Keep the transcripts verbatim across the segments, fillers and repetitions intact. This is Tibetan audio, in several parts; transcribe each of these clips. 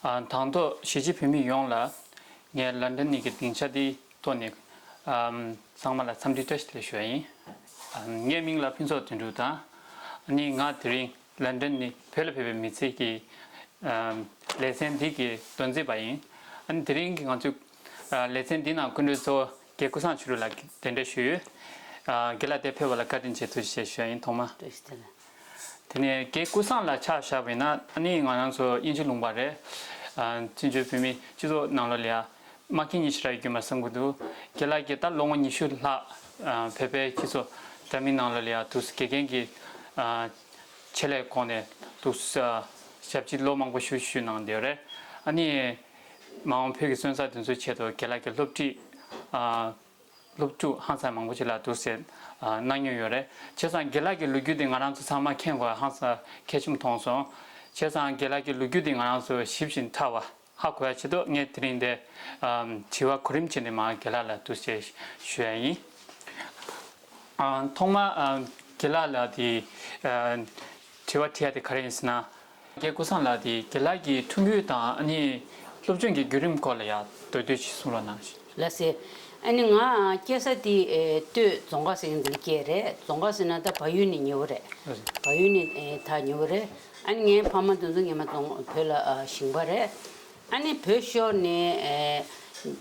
ཨ། དང་ཐོག་གཞིས་བྱེས་བོད་མི་ཡོངས་ལ་ངས་ལན་ཌན་ནས་ཀྱི་སྡིངས་ཆ་འདིའི་ཐོག་ནས། ཨམ། ཚང་མ་ལ་འཚམས་འདྲི་བཀྲ་ཤིས་བདེ་ལེགས་ཞུ་ཡ་ཡིན། ཨམ། ངའི་མིང་ལ་ཕུན་ཚོགས་དོན་གྲུབ་དང་། ཨ་ནི་ང་དེ་རིང་ལན་ཌན་ནས་བོད་ལ་ཕེབས་པའི་མི་ཚེ་གི། ཨམ། ལེ་ཚན་འདི་གི་མདོ་འཛིན་པ་ཡིན། ཨ་ནི་དེ་རིང་གི་ང་ཚོའི། ཨ། ལེ་ཚན་འདི་ནང་སྐུ་མགྲོན་གཙོ་བོ་རྒན་ཀུན་བཟང་ཆོས་གྲུབ་ལགས་གདན་འདྲེན་ཞུས་ཡོད། ཨ། རྒན་ལགས་འདིར་ཕེབས་པ་ལ་བཀའ་དྲིན་ཆེ་ཐུགས་རྗེ་ཆེ་ཞུ་ཡ་ཡིན། ཐོག་མ། བཀྲ་ཤིས་བདེ་ལེགས། དེ་ནས་རྒན་ཀུན་བཟང་ལགས་ཆ་བཞག་པ་ཡིན་ན། ཨ་ནི་ང་རང་ཚོ་དབྱིན་ཇི་ལུང་པ་རེད། ཨ། བཙན་བྱོལ་བོད་མིའི་སྤྱི་ཚོགས་ནང་ལོགས་ལ་ཡ་མ་མཁྱེན་མཁན་ཞེ་དྲག་ཡོད་ཀྱི་མ་རེད་བསམ་གྱི་འདུག་རྒན་ལགས་ཀྱིས་ད་ལོ་ངོ་ཉི་ཤུ་ལྷག་ཨ། བོད་པའི་སྤྱི་ཚོགས་འདྲ་མིན་ནང་ལོགས་ལ་ཡ་འདུག་སེ་དགེ་རྒན་གྱི། ཨ། ཆེད་ལས་ཁོངས་ནས་འདུག་སེ། ཨ། ཞབས་ཕྱི་ལོ་མང་པོ་ཞུ་ཞུས་གནང་བསྡད་ཡོད་རེད། ཨ་ནི་མ་འོངས་བོད་ཀྱི་སོན་རྩ་དེ་ཚོའི་ཆེད་དུ་རྒན་ལགས་ཀྱིས་སློབ་ཁྲིད། ཨ། སློབ་ཕྲུག་ཧང་སང་མང་པོ་ཅིག་ལ་འདུག་སེ། ཨ། གནང་མྱོང་ཡོད་རེད། བྱས་ཙང་རྒན་ལགས་ཀྱི་ལོ་རྒྱུས་དེ་ང་རང་ཚོ་ཚང་མ་མཁྱེན་དགོས་ཧང་སང་གལ་ཆེན་པོ་མཐོང་སོང་། བྱས་ཙང་རྒན་ལགས་ཀྱི་ལོ་རྒྱུས་དེ་ང་རང་ཚོ་ཞིབ་ཅིང་ཕྲ་བ་ཧ་གོ་ཡ་ཆེད་དུ་ངས་དེ་རིང་འདིར། ཨམ། དྲི་བ་གོ་རིམ་བྱས་ནས་མར་རྒན་ལགས་ལ་འདུག་སེ་ཞུ་ཡ་ཡིན། ཨ། ཐོག་མར། ཨ། རྒན་ལགས་ལ་དེ། ཨ། དྲི་བ་དྲི་ཡ་དེ་ག་རེ་ཡིན་ཟེར་ན། རྒན་ཀུན་བཟང་ལགས་དེ་རྒན་ལགས་ཀྱི་ཐུགས་འགན་དང་ཨ་ནི་སློབ་སྦྱོང་གི་བརྒྱུད་རིམ་སྐོར་ལ་ཡང་མདོར་བསྡུས་ཤིག་གསུང་རོགས་གནང་། ལགས་སེ། ཨ་ནི་ང་སྐྱེས་ས་དེ། ཨེ། སྟོད་རྫོང་ཁ་ཟེར་མཁན་དེ་ལ་སྐྱེས་རེད། རྫོང་ཁ་ཟེར་ན་ད་བལ་ཡུལ་ནས་ཉེ་བོ་རེད། ལགས་སེ། བལ་ཡུལ་ནས། ཨེ། ད་ཉེ་བོ་རེད། ཨ་ནི་ངའི་ཕ་མ་དེ་ཚོ་སྔོན་མ་རྫོང་བོད་ལ། ཨ། ཞིང་པ་རེད། ཨ་ནི་བོད་ཤོར་ནས། ཨེ།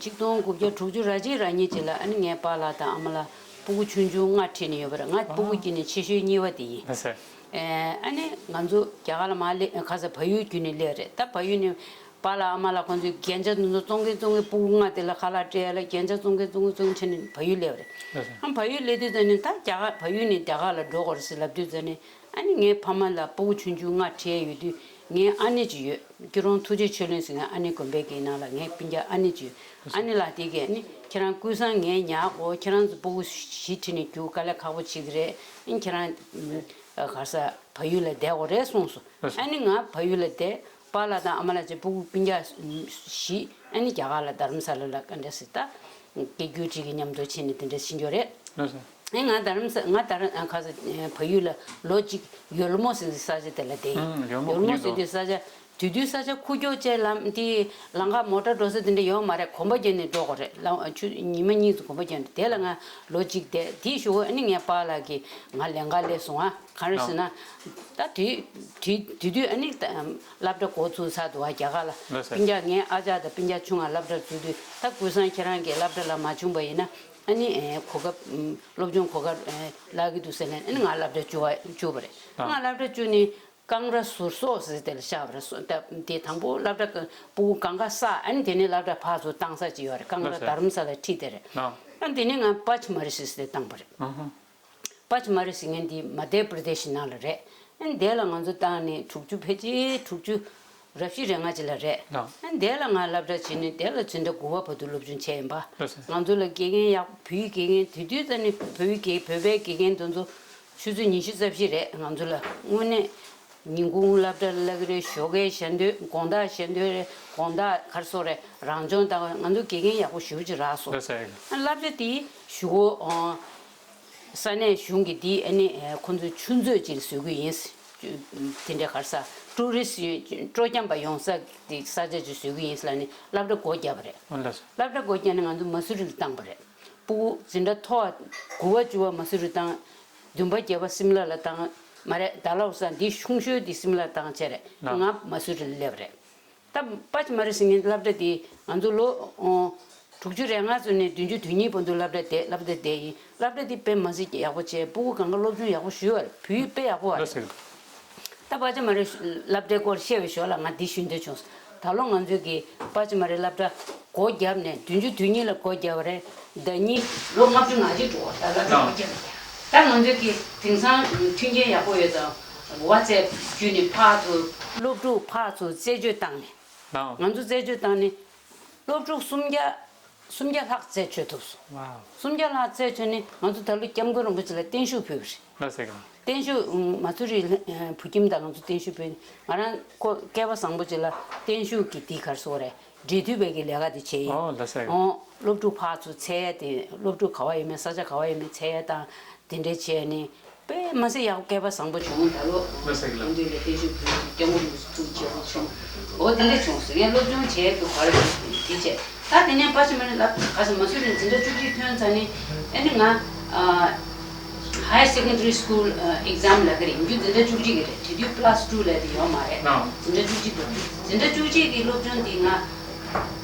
ཆིག་སྟོང་དགུ་བརྒྱ་དྲུག་ཅུ་རེ་གཅིག་རེ་གཉིས་ཅིག་ལ་ཨ་ནི་ངའི་པཱ་ལགས་དང་ཨ་མ་ལགས་སྤུ་གུ་ཆུང་ཆུང་ལྔ་ཁྲིད་ནས་ཡོད་པ་རེད། ང་སྤུ་གུ་ཨ། དཀྱིལ་ནས་ཆེ་ཤོས་གཉིས་པ་དེ་ཡིན། ལགས་སེ། ཨེ། ཨ་ནི་ང་ཚོ་རྒྱ་གར་ལ་མར་སླེབས། ཁ་སང་བལ་ཡུལ་བརྒྱུད་ནས་སླེབས་རེད། ད་བལ་ཡུལ་ནས་པཱ་ལགས་ཨ་མ་ལགས་ཁོང་ཚོས་རྒྱན་ཆ་དེ་ཚོ་བཙོང་གིན་བཙོང་གིན། སྤུ་གུ་ལྔ་དེ་ལ་ཁ་ལག་སྤྲད་ཡ་ལ་རྒྱན་ཆ་བཙོང་གིན་བཙོང་གིན་བཙོང་གིན་བྱས་ནས་བལ་ཡུལ་སླེབས་པ་རེད། ལགས་སེ། ཨ། བལ་ཡུལ་སླེབས་དུས་ཙམ་ནས་ད་རྒྱ་གར། བལ་ཡུལ་ནས་རྒྱ་གར་ལ་འགྲོ་དགོས་རེད་ཟེར་ལབ་དུས་ཙམ་ནས། ཨ་ནི་ངའི་ཕ་མ་ལ་སྤུ་གུ་ཆུང་ཆུང་ལྔ་ཁྲིད་ཡ་ཡོད་དུས། ངའི་ཨ་ནེ་ཅིག་ཡོད། སྐྱིད་རོང་ཐུགས་རྗེ་ཆོས་གླིང་ཟེར་མཁན་ཨ་ནེ་དགོན་པའི་གི་ནང་ལ་ངའི་སྤུན་ཀྱག་ཨ་ནེ་ཅིག་ཡོད། ཨ་ནེ་ལགས་དེ་གིས་ཨ་ནི་ཁྱེད་རང་ཀུན་བཟང་ངས་ཉར་དགོས། ཁྱེད་རང་ཚོ་སྤུ་གུ་བཞི་ཁྲིད་ནས་རྒྱུགས། དཀའ་ལས་ཁག་པོ་བྱེད་ཀྱི་རེད། ཨ་ནི་ཁྱེད་རང་ག་རེ་ཟ། བལ་ཡུལ་ལ་བསྡད་དགོས་རེད་གསུངས་སོང་། ཨ་ནི་ང་བལ་ཡུལ་ལ་བསྡད། པཱ་ལགས་དང་ཨ་མ་ལགས་བཅས་སྤུ་གུ་སྤུན་ཀྱག་བཞི། ཨ་ནི་རྒྱ་གར་ལ་རྡ་རམ་ས་ལ་ལ་ག་འདྲ་ཟེར། ད་སྐད་སྒྱུར་ཅིག་གི་མཉམ་དུ་ཕྱིན་ནས་དེ་འདྲ་ཕྱིན་ཡོད་རེད། ལགས་སོ། ཨེ། ང་རྡ་རམ་ས། ང་རྡ་རམ། ཨ། ཁ་ས། ཨེ། བལ་ཡུལ་ལ་ལོ་གཅིག་ཡོལ་མོ་ཟེར་བའི་ས་ཆ་དེ་ལ་བསྡད་ཡིན། ཨང་། ཡོལ་མོ། ཡོལ་མོ་ཟེར་དུས་ས་ཆ། དེ་དུས་ས་ཆ་ཁུག་ཀྱོག་བྱས། ལམ་དེ་ལམ་ཁ་མོ་ཊ་འགྲོ་ས་དེ་འདྲ་ཡོད་མ་རེད། གོམ་པ་བརྒྱབ་ནས་འགྲོ་དགོས་རེད། ལམ་ཆུ་ཉི་མ་གཉིས་ཙམ་གོམ་པ་བརྒྱབ་ནས། དེ་ལ་ང་ལོ་གཅིག་བསྡད། དེའི་གཞུག་གུ་ཨ་ནི་ངའི་པཱ་ལགས་ཀྱིས་ང་ལེན་ག་སླེབས་སོང་། ཨ། ག་རེ་ཟེར་ན། ད་དེ་དེ་དེ་དུས་ཨ་ནི་ད་སློབ་གྲྭ་འགོ་ཚུགས་ཚར་འདུག་པ། རྒྱ་གར་ལ། ལགས་སོ། སྤུན་ཀྱག་ངའི་ཨ་ཅག་དང་སྤུན་ཀྱག་ཆུང་བ་སློབ་གྲྭར་འཛུལ་དུས། ད་ཀུན་བཟང་ཁྱེད་རང་གིས་སློབ་གྲྭ་ལ་མ་བྱུང་པ་ཡིན་ན། ཨ་ནི། ཨེ། གོ་སྐབས། ཨམ། སློབ་སྦྱོང་གོ་སྐབས། ཨེ། བརླག་གི་འདུག་ཟེར་ནས། ཨ་ནི་ང་སློབ་གྲྭ་བཅུག་པ། བཅུག་པ་རེད། ཨ། ང་སློབ་གྲྭ་བཅུག་ནས་ཀང་ར་ཟུར་སོག་ཟེར་དེ་ལ་བཞག་པ་རེད། སོ། ད་དེ་དང་པོ་སློབ་གྲྭ་གི་སྤུ་གུ་གང་ག་བསགས། ཨ་ནི་དེ་ནས་སློབ་གྲྭ་ཕར་ཚུར་བཏང་ས་ཅིག་ཡོད་རེད། ཀང་ར། ལགས་སོ། རྡ་རམ་ས་ལ་ཁྲིད་དེ་རེད། ཨ། ཨ་ནི་དེ་ནས་ང་པཱཅ་མ་རི་ཟེར་དེ་བཏང་པ་རེད། ཨ་ཧ། པཱཅ་མ་རི་ཟེར་མཁན་དེ་མ་དྷྱ་པྲ་དེ་ཤི་ནང་ལ་རེད། ཨ་ནི་དེ་ལ་ང་ཚོ་བཏང་ནས་དྲུག་ཅུ། ཕལ་ཆེར་དྲུག་ཅུ་རེ་བཞི་རེ་ལྔ་ཅིག་ལ་རེད། ལགས། ཨ་ནི་དེ་ལ་ང་སློབ་གྲྭ་བྱས་ནས་དེ་ལ་འཛིན་གྲྭ་དགུ་པ་བར་དུ་སློབ་སྦྱོང་བྱས་ཡིན་པ། ལགས་སོ། ང་ཚོ་ལ་དགེ་རྒན་ཡག། བོད་ཡིག་དགེ་རྒན། དེ་དུས་ཙམ་ནས་བོད་ཡིག་དགེ། བོད་པའི་དགེ་རྒན་དེ་ཚོ་ཆུ་ཚོད་ཉི་ཤུ་རྩ་བཞི་རེད། ང་ཚོ་ལ་དངོས་གནས་ཉིན་གུང་སློབ་གྲྭ་ལ་སླེབས་ཀྱི་རེད། ཞོགས་ཀའི་ཞལ་འདོན། དགོང་དག་ཞལ་འདོན་རེད། དགོང་དག་ག་རེ་ཟེར་དགོས་རེད། རང་སྦྱོང་བཏང་བ། ང་ཚོ་དགེ་རྒན་ཡག་པོ་ཞེ་པོ་ཅིག་རག་སོང་། ལགས་སོ། ཨ། སློབ་གྲྭ་དེའི་གཞུག་གུ། ཨ། ས་གནས་གཞུང་གིས་འདི་ཨ་ནི། ཨེ། ཁོང་ཚོའི་ཆུ་མཛོད་ཅིག་བཟོ་གི་ཡིན། དེ་འདྲའི་ག་རེ་ཟེར། ཊུ་རི་སི་ཊི། སྤྲོ་འཆམ་པ་ཡོང་ས་དེ། ས་ཆ་ཅིག་བཟོ་གི་ཡིན་ལབ་ནས་སློབ་གྲྭ་སྒོ་བརྒྱབ་པ་རེད། ཨོ་ལགས་སོ། སློབ་གྲྭ་སྒོ་བརྒྱབ་ནས་ང་ཚོ་མ་སུ་རི་ལ་བཏང་པ་རེད། སྤུ་གུ་འཛིན་གྲྭ་མཐོ་བ་དགུ་པ་བཅུ་པ་མ་སུ་རི་བཏང་། བདུན་པ་བརྒྱད་པ་སིམ་ལ་ལ་བཏང་། མ་རེད། ཌལ་ཧོ་སི་ཡ་འདི་ཆུང་ཤོས་འདི་སིམ་ལ་བཏང་བྱས་རེད། ལགས། ང་མ་སུ་རི་ལ་སླེབས་པ་རེད། ད་པཱཅ་མ་རི་ཟེར་མཁན་སློབ་གྲྭ་དེ་ང་ཚོ་ལོ། ཨོ། དྲུག་ཅུ་རེ་ལྔ་ཚོ་ནས་བདུན་ཅུ་དོན་གཉིས་བར་དུ་སློབ་གྲྭ་བསྡད། སློབ་གྲྭ་བསྡད་ཡིན། སློབ་གྲྭ་དེ་དཔེ་མི་སྲིད་ཀྱི་ཡག་པོ་བྱས། སྤུ་གུ་གང་ག་སློབ་སྦྱོང་ཡག་པོ་ཞུས་པ་རེད། བོད་ཡིག་དཔེ་ཡག་པོ་བ་རེད། ལགས་སོ། ད་པཱཅ་མ་རི་སློབ་གྲྭའི་སྐོར་བཤད་པའི་ཞོར་ལ་ང་འདི་ཞུ་འདོད་བྱུང་། ད་ལོ་ང་ཚོས་ཀྱི་པཱཅ་མ་རི་སློབ་གྲྭ་སྒོ་བརྒྱབ་ནས་བདུན་ཅུ་དོན་གཉིས་ལ་སྒོ་བརྒྱབ་པ་རེད། ཟླ་གཉིས། ལོ་ལྔ་བཅུ་ང་གཅིག་འགྲོ་བ། ད་སློབ་གྲྭ་སྒོ་བརྒྱབ་ནས། ད་ང་ཚོས་ཀྱི་དེང་སང་མཐུན་རྐྱེན་ཡག་པོ་ཡོད་ཙང་ཝ་ཙེབ་བརྒྱུད་ནས་ཕར་ཚུར་སློབ་ཕྲུག་ཕར་ཚུར་རྩད་གཅོད་བཏང་ནས། ལགས། ང་ཚོ་རྩད་གཅོད་བཏང་ནས་སློབ་ཕྲུག་སུམ་བརྒྱ། སུམ་བརྒྱ་ལྷག་རྩད་ཆོད་ཐུབ་སོང་། ཝའོ། སུམ་བརྒྱ་ལྷག་རྩད་ཆོད་ནས་ང་ཚོ་ད་ལོ་སྐྱབས་མགོན་རིན་པོ་ཆེ་ལ་བརྟན་བཞུགས་ཕུལ་བ་རེད། ལགས་སོ། བརྟན་བཞུགས། ཨུམ། མ་སུ་རི། ཨ། བོད་ཁྱིམ་དང་ང་ཚོ་བརྟན་བཞུགས་ཕུལ། ང་རང་ཁོ་སྐལ་བ་བཟང་པོ་ཅིག་ལ་བརྟན་བཞུགས་ཀྱི་འདི་ག་རེ་ཟེར་དགོས་རེད། འབྲེལ་མཐུད་པའི་གི་ལས་ཀ་དེ་བྱས་ཡིན། ཨོ། ལགས་སོ། ཨོ། སློབ་ཕྲུག་ཕར་ཚུར་འཚོལ་ཡ་དེ། སློབ་ཕྲུག་ག་པར་ཡོད་མེད། ས་ཆ་ག་པར་ཡོད་མེད་འཚོལ་ཡ་དང་། དེ་འདྲ་བྱས་ནས་དཔེ་མི་སྲིད་ཡག་པོ་སྐལ་པ་བཟང་པོ་བྱུང་། ད་ལོ། ལགས་སོ། ལགས། ང་ཚོའི་ལ་བརྟན་བཞུགས་ཕུལ་སྐྱབས་མགོན་རིན་པོ་ཆེ་ཐུགས་རྗེ་ཆེ་ཞུ། འོ་དེ་འདྲ་བྱུང་སོང་། ངས་སློབ་སྦྱོང་བྱས་ཀྱི་བར་དུ་དེ་བྱས། ད་དེ་ནས་པ་ཆེ་མ་ནི་ལབ་ག་ས་མ་སུ་རིན་འཛིན་གྲྭ་བཅུ་གཅིག་ཐོན་ཚར་ནས་ཨ་ནི་ང་ཨ་Higher Secondary School exam ལབ་ཀྱི་རེད། ཡིན་རྒྱུ་འཛིན་གྲྭ་བཅུ་གཅིག་གི་རེད། དེ་དུས་plus two ལབ་དེ་ཡོད་མ་རེད། ཨ། འཛིན་གྲྭ་བཅུ་གཅིག་དུ་འཛིན་གྲྭ་བཅུ་གཅིག་གི་སློབ་སྦྱོང་དེ་ང་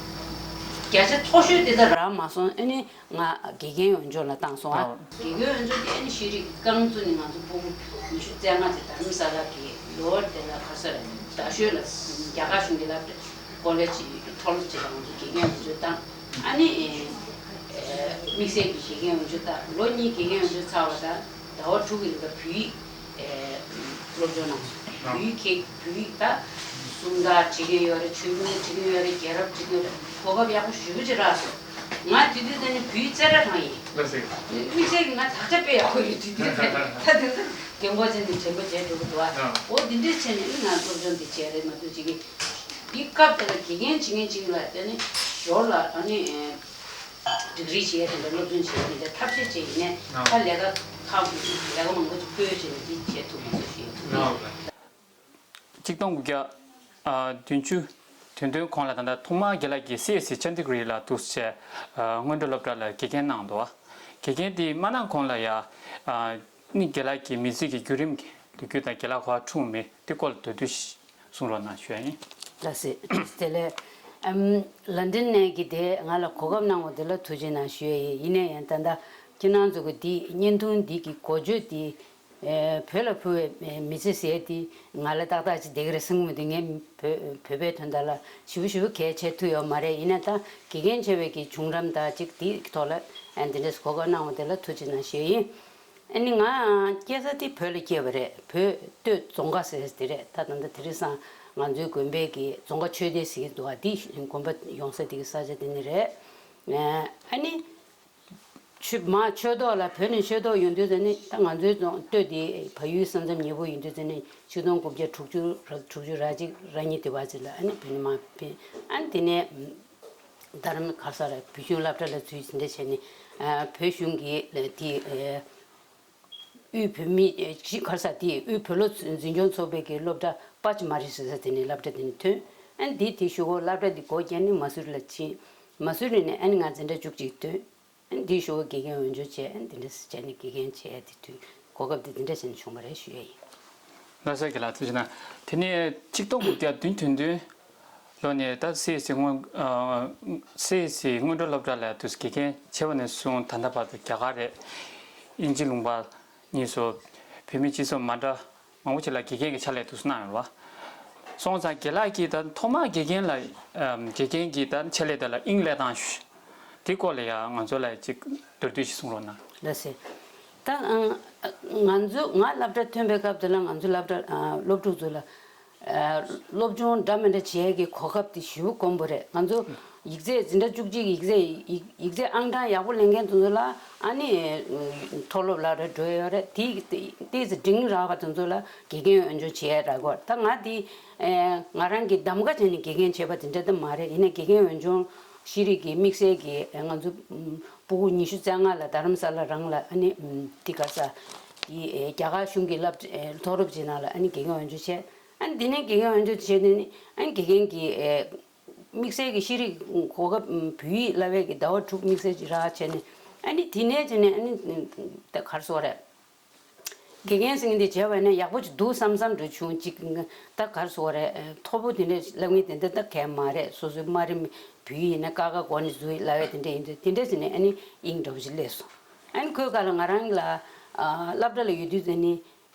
བརྒྱ་ཆ་མཐོ་ཤོས་དེ་ད་རག་མ་སོང་། ཨ་ནི་ང་དགེ་རྒན་འོས་སྦྱོང་ལ་བཏང་སོང་ཨ། ཨ། དགེ་རྒན་འོས་སྦྱོང་དེ་ཨ་ནི་ཤེས་རིག་རྐང་བཙུགས་ནས་ང་ཚོ་ཕྲུ་གུ་ཉི་ཤུ་རྩ་ལྔ་དེ་རྡ་རམ་ས་ལ་གི་ལོ་དེ་ལ་ག་ས་རེད། རྡ་ཤོད་ལ་རྒྱ་གར་གཞུང་གི་སློབ་གྲྭ་ཀོ་ལེ་ཇི་མཐོ་སློབ་ཅིག་ལ་ང་ཚོ་དགེ་རྒན་འོས་སྦྱོང་བཏང་། ཨ་ནི་ཨེ་དམིགས་བསལ་གྱི་དགེ་རྒན་འོས་སྦྱོང་བཏང་། ལོ་གཉིས་དགེ་རྒན་འོས་སྦྱོང་ཚར་བ་དང་ཟླ་བ་དྲུག་གི་རིང་ལ་བོད་ཡིག་ཨེ་སློབ་སྦྱོང་གནང་སོང་། བོད་ཡིག་ཁྱེད་བོད་ཡིག་ད་སུམ་རྟགས་བྲིས་མཁན་ཡོད་རེད། ཆོས་འབྱུང་བྲིས་མཁན་ཡོད་རེད། རྒྱལ་རབས་བྲིས་མཁན་ཡོད་རེད། གོ་སྐབས་ཡག་པོ་ཞེ་པོ་ཅིག་རག་སོང་། ང་དེ་དུས་དེ་ནི་བོད་ཡིག་རྩེ་གྲ་རང་ཡིན། ལགས་སེ། དམིགས་བསལ་གྱི་ང་དག་ཆ་དཔེ་ཡག་པོ་ཡོད་དུས་དུས་དེ་ད་དེ་ཚོ་རྒན་གོག་ཅན་དེ་དྲན་པ་བརྗེད་འགྲོ་གི་འདུག་ཨ། ཨ། འོ་དེ་འདྲས་བྱས་ནས་ནི་ང་སློབ་སྦྱོང་དེ་བྱས་རེད་མ་གཏོགས་ཅིག་གི་འདི་སྐབས་དེ་ལ་དགེ་རྒན་བྱེད་མཁན་ཅིག་ལ་དེ་ནི་ཞོར་ལ་ཨ་ནི་ཌིག་རི་བྱས་དེ་འདྲ་སློབ་སྦྱོང་བྱས་དེ་འདྲ་ཐབས་ཤེས་བྱས་ཡིན་ནས་ཨ། ད་ལས་ཀ་ཁག་ལས་ཀ་མང་པོ་ཅིག་སྤོས་བྱས་ནས་འདི་བྱས་ཐུབ་མ་སོང་ཞུ་ཡ་ཡིན། ཨ། གཅིག་སྟོང་དགུ་བརྒྱ་བདུན་ཅུ་དོན་བདུན་གོང་ལ་ད་ལྟ་ཐོག་མར་རྒན་ལགས་ཀྱིས་སི་ཨེ་སི་ཅན་ཌི་གྷ་རི་ལ་འདུག་སེ་སྔོན་འགྲོ་སློབ་གྲྭ་ལ་དགེ་རྒན་གནང་འདུག་དགེ་རྒན་དེ་མ་གནང་གོང་ལ་ཡ་ནི་རྒན་ལགས་ཀྱི་མི་ཚེ་གི་བརྒྱུད་རིམ་གྱི་ལོ་རྒྱུས་དང་རྒན་ལགས་ཁོ་འཁྲུངས་མི་དེ་སྐོར་ལ་མདོར་བསྡུས་ཤིག་གསུང་རོགས་གནང་ཞུ་ཡ་ཡིན། ལགས་སེ། དེ་ལས་ཨམ་ལན་ཌན་ནས་ཀྱི་དེ་ང་ལ་གོ་སྐབས་གནང་བ་དེ་ལ་ཐུགས་རྗེ་གནང་ཞུ་ཡ་ཡིན། ཡིན་ན་ཡང་ད་ལྟ་ཁྱེད་རང་ཚོ་གི་འདི་བརྙན་ཐུང་འདི་གི་འགོ་བརྗོད་འདི་ཨེ་བོད་ལ་འཕུར་བའི་མི་ཚེ་ཟེར་དེ་ང་ལ་ཏག་ཏག་ཅིག་བསྡད་ཀྱི་རེད་བསམ་གྱི་མི་འདུག་ངས་བོད་བོད་པའི་དོན་དག་ལ་ཞེ་པོ་ཞེ་པོ་གལ་ཆེ་ཐུབ་ཡོད་མ་རེད། ཡིན་ན་ད་དགེ་རྒན་བྱས་པའི་གི་བྱུང་རིམ་དང་ཅིག་དེའི་ཐོག་ལ་ཨ་འདི་འདྲས་གོ་སྐབས་གནང་བ་དེ་ལ་ཐུགས་རྗེ་གནང་ཞུ་ཡ་ཡིན། ཨ་ནི་ང་སྐྱེས་ས་དེ་བོད་ལ་སྐྱེས་པ་རེད། བོད་སྟོད་རྫོང་ཁ་ཟེར་དེ་རེད། ད་ད་ལྟ་དེང་སང་ང་ཚོའི་དགོན་པའི་གི་རྫོང་ཁ་ཆོས་སྡེ་ཟེར་གྱི་འདུག་བ། དེ་དགོན་པ་ཡོང་ས་དེ་གི་ས་ཆ་དེ་ནི་རེད། ཨ་ནི་ཆོས་མ་ཆོས་ཐོག་ལ་བོད་ནས་ཆོས་ཐོག་ཡོང་དུས་ཙ་ནི་ད་ང་ཚོའི་རྫོང་སྟོད་དེ་བལ་ཡུལ་ས་མཚམས་ཉེ་པོ་ཡིན་དུས་ཙ་ནི་ཆིག་སྟོང་དགུ་བརྒྱ་དྲུག་ཅུ་ར་དྲུག་ཅུ་ར་གཅིག་ར་གཉིས་དེ་བ་ཙམ་ལ་ཨ་ནི་བོད་ནས་མར་ཕེབས། ཨ་ནི་དེ་ནས་རྡ་རམ་ག་ས་ར་བོད་གཞུང་སློབ་གྲྭ་ལ་འཛུལ། དེ་འདྲ་བྱས་ནས་ཨ་བོད་གཞུང་གི་ལ་དེ་ཨ་དབུས་བོད་མི་ཨ་གཞིས་ག་ས་དེ་དབུས་བོད་སློབ་འཛིན་སྐྱོང་ཚོགས་པའི་གི་སློབ་གྲྭ་པ་ཅི་མ་རི་ཟེར་ས་དེ་ནས་སློབ་གྲྭ་དེ་ནས་ཐོན། ཨ་ནི་དེ་དེ་གཞུག་གུ་སློབ་གྲྭ་དེ་སྒོ་བརྒྱབ་ནས་མ་སུ་རི་ལ་ཕྱིན། མ་སུ་རི་ནས་ཨ་ནི་ང་འཛིན་གྲྭ་བཅུ་གཅིག་ཐོན། ཨ་ནི་དེའི་གཞུག་གུ་དགེ་རྒན་འོས་སྦྱོང་བྱས། ཨ་ནི་དེ་འདྲ་བྱས་ནས་དགེ་རྒན་བྱས་དེ་དུས་གོ་སྐབས་དེ་དེ་འདྲ་བྱས་ནས་བྱུང་བ་རེད་ཞུ་ཡ་ཡིན། ལགས་སོ། རྒན་ལགས་ཐུགས་རྗེ་གནང་། དེ་ནས་ཆིག་སྟོང་དགུ་བརྒྱ་བདུན་ཅུ་དོན་བདུན་ལོ་ནས་ད་སི་ཨེ་སི་སྔོན་ཨ་སི་ཨེ་སི་སྔོན་འགྲོ་སློབ་གྲྭ་ལ་དུས་དགེ་རྒན་བྱས་པ་ནས་བཟུང་ད་ལྟ་བར་དུ་རྒྱ་གར་རེད། དབྱིན་ཇི་ལུང་པ་གཉིས་སུ་བོད་མི་སྤྱི་ཚོགས་མ་འདྲ་མང་པོ་ཅིག་ལ་དགེ་རྒན་གྱི་ཕྱག་ལས་དུས་སུ་གནང་ཡོད་རེད་བ། སོང་ཙང་རྒན་ལགས་ཀྱིས་ད་ཐོག་མར་དགེ་རྒན་ལ་ཨམ་དགེ་རྒན་གྱི་ད་ཆེད་ལས་དེ་ལ་དབྱིངས་སླེབས་སྟངས་ཞུ། དེ་སྐོར་ལ་ཡང་ང་ཚོ་ལ་ཅིག་མདོར་བསྡུས་ཤིག་གསུང་རོགས་གནང་། ལགས་སེ། ད་ཨ་ང་ཚོ་ང་སློབ་གྲྭ་ཐོན་པའི་སྐབས་དེ་ལ་ང་ཚོ་སློབ་གྲྭ་ཨ་སློབ་ཕྲུག་ཚོ་ལ་ཨ་སློབ་སྦྱོང་འདྲ་མི་འདྲ་བྱེད་ཡས་ཀྱི་གོ་སྐབས་དེ་ཞེ་པོ་དཀོན་པོ་རེད། ང་ཚོ་ཡིག་ཚད་འཛིན་གྲྭ་བཅུ་གཅིག་ཡིག་ཚད་ཡིག་ཡིག་ཚད་ཨང་གྲངས་ཡག་པོ་ལེན་མཁན་དེ་ཚོ་ལ་ཨ་ནི་མཐོ་སློབ་ལ་རེ་འགྲོ་ཡས་ཡོད་རེད། དེ་དེ་ཏོག་ཙམ་འབྲིང་རག་པ་དེ་ཚོ་ལ་དགེ་རྒན་འོས་སྦྱོང་བྱེད་ཡས་རག་གི་ཡོད་རེད། ད་ང་དེ་ཨ་ང་རང་གི་གདམ་ག་བྱས་ནས་དགེ་རྒན་བྱས་པ་དེ་འདྲ་ད་མ་རེད། ཡིན་ན་དགེ་རྒན་འོས་སྦྱོང་ཤེས་རིག་གི་དམིགས་བསལ་གྱི་ཨ་ང་ཚོ་ཕྲུ་གུ་ཉི་ཤུ་རྩ་ལྔ་ལ་རྡ་རམ་ས་ལ་རང་ལ་ཨ་ནི་ཨམ་དེ་ག་ས་དེ་ཨེ་རྒྱ་གར་གཞུང་གི་སློབ་ཨེ་མཐོ་སློབ་ཅིག་ནང་ལ་ཨ་ནི་དགེ་རྒན་འོས་སྦྱོང་བྱས། ཨ་ནི་དེ་ནས་དགེ་རྒན་འོས་སྦྱོང་བྱས་ནས་ནི་ཨ་ནི་དགེ་རྒན་གྱི་ཨེ་དམིགས་བསལ་གྱི་ཤེས་རིག་གོ་སྐབས་ཨམ་བོད་ཡིག་བསླབ་པའི་གི་ཟླ་བ་དྲུག་དམིགས་བསལ་ཅིག་རག་བྱས་ནས་ཨ་ནི་དེ་ནས་བྱས་ནས་ཨ་ནི་ད་ག་རེ་ཟེར་དགོས་རེད། དགེ་རྒན་ཟེར་མཁན་དེ་བྱས་པ་ཡིན་ན་ཡག་པོ་ཅིག་འདུག་བསམ་བསམ་འདྲ་བྱུང་། ཅིག་ད་ག་རེ་ཟེར་དགོས་རེད། མཐོ་པོ་དེ་འདྲ་བསླབ་མཁན་དེ་འདྲ་ད་གང་ཡང་མ་རེད། སོ་སོའི་དམའ་རིམ་བོད་ཡིག་ཡིན་ན་ཀ་ཁ་གོ་ནས་འཛུལ་བསླབ་པའི་དེ་འདྲ་ཡིན་དུས་དེ་འདྲ་ཟེར་ནས་ཨ་ནི་དབྱིངས་འདྲ་པོ་ཅིག་སླེབས་སོང་། ཨ་ནི་ཁོའི་སྒང་ལ་ང་རང་ལ་ཨ་སློབ་གྲྭ་ལ་ཡོད་དུས་ཙ་ནི་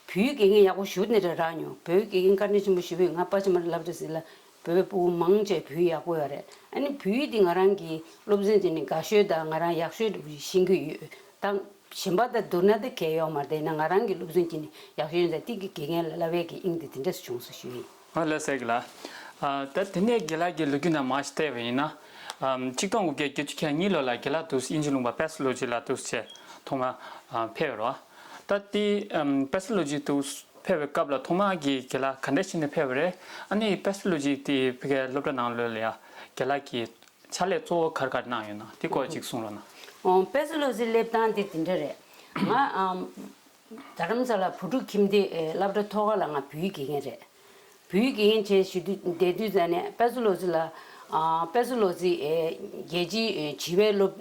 བོད་ཡིག་དགེ་རྒན་ཡག་པོ་ཞེ་པོ་དེ་འདྲ་རག་མྱོང་། བོད་ཡིག་དགེ་རྒན་བཀའ་དྲིན་ཆེན་པོ་ཞེ་པོ་ཡོད། ང་པ་ཆེ་མ་རི་སློབ་གྲྭ་ཟེར་ལ་བོད་པའི་ཕྲུ་གུ་མང་ཆེ་བོད་ཡིག་ཡག་པོ་ཡོད་རེད། ཨ་ནི་བོད་ཡིག་འདི་ང་རང་གི་སློབ་ཚན་དེ་ནི་དགའ་ཤོས་དང་ང་རང་ཡག་ཤོས་འདྲ་པོ་ཞིག་ཤེས་ཀྱི་ཡོད། ད་གཞན་པ་དང་བསྡུར་ན་དེ་གལ་ཡོད་མ་རེད། ཡིན་ན་ང་རང་གི་སློབ་ཚན་གྱི་ནི་ཡག་ཤོས་ཡིན་ཙང་དེ་གི་དགེ་རྒན་ལ་བསླབ་པའི་གི་དབྱིངས་དེ་དེ་འདྲས་བྱུང་སོང་ཞུ་ཡིན། ཨ་ལགས་སོ་རྒན་ལགས། ཨ་ད་དེ་ནས་རྒན་ལགས་ཀྱི་ལོ་རྒྱུས་ནང་མར་ཞིག་བལྟས་པ་ཡིན་ན། ཨམ་ཆིག་སྟོང་དགུ་བརྒྱ་བརྒྱད་ཅུ་གྱ་གཉིས་ལོ་ལ་རྒན་ལགས་འདུག་སེ་དབྱིན་ཇི་ལུང་པ་པེ་སི་ལོ་ཇི་ལ་འདུག་སེ་ཐོག་མར་ཨ་ཕེབས་པ་རེད་བ། ད་དེ་ཨམ་པེ་སི་ལོ་ཇི་འདུག་སེ་ཕེབས་པའི་སྐབས་ལ་ཐོག་མར་གྱི་རྒན་ལགས་ག་འདྲ་བྱས་ནས་ཕེབས་པ་རེད། ཨ་ནི་པེ་སི་ལོ་ཇི་དེ་ཕ་གིའི་སློབ་གྲྭ་ནང་ལོགས་ལ་ཡ་རྒན་ལགས་ཀྱི་ཕྱག་ལས་གཙོ་བོ་ག་རེ་ག་རེ་གནང་ཡོད་ན་དེ་སྐོར་ཅིག་གསུང་རོགས་གནང་། ཨོ་པེ་སི་ལོ་ཇི་སླེབས་སྟངས་དེ་དེ་འདྲ་རེད། ང་ཨམ་རྡ་རམ་ས་ལ་བུ་ཕྲུག་ཁྱིམ་སྡེ་ཨེ་སློབ་གྲྭ་ཐོག་ཁ་ལ་ང་བོད་ཡིག་དགེ་རྒན་རེད། བོད་ཡིག་དགེ་རྒན་བྱས་ཞུ་དུས་བསྡད་དུས་ཙ་ནས་པེ་ཙོ་ལོ་ཙི་ལ་ཨ་པེ་ཙོ་ལོ་ཙི་ཨེ་རྒྱལ་སྤྱིའི་ཨེ་བྱིས་པའི་སློབ་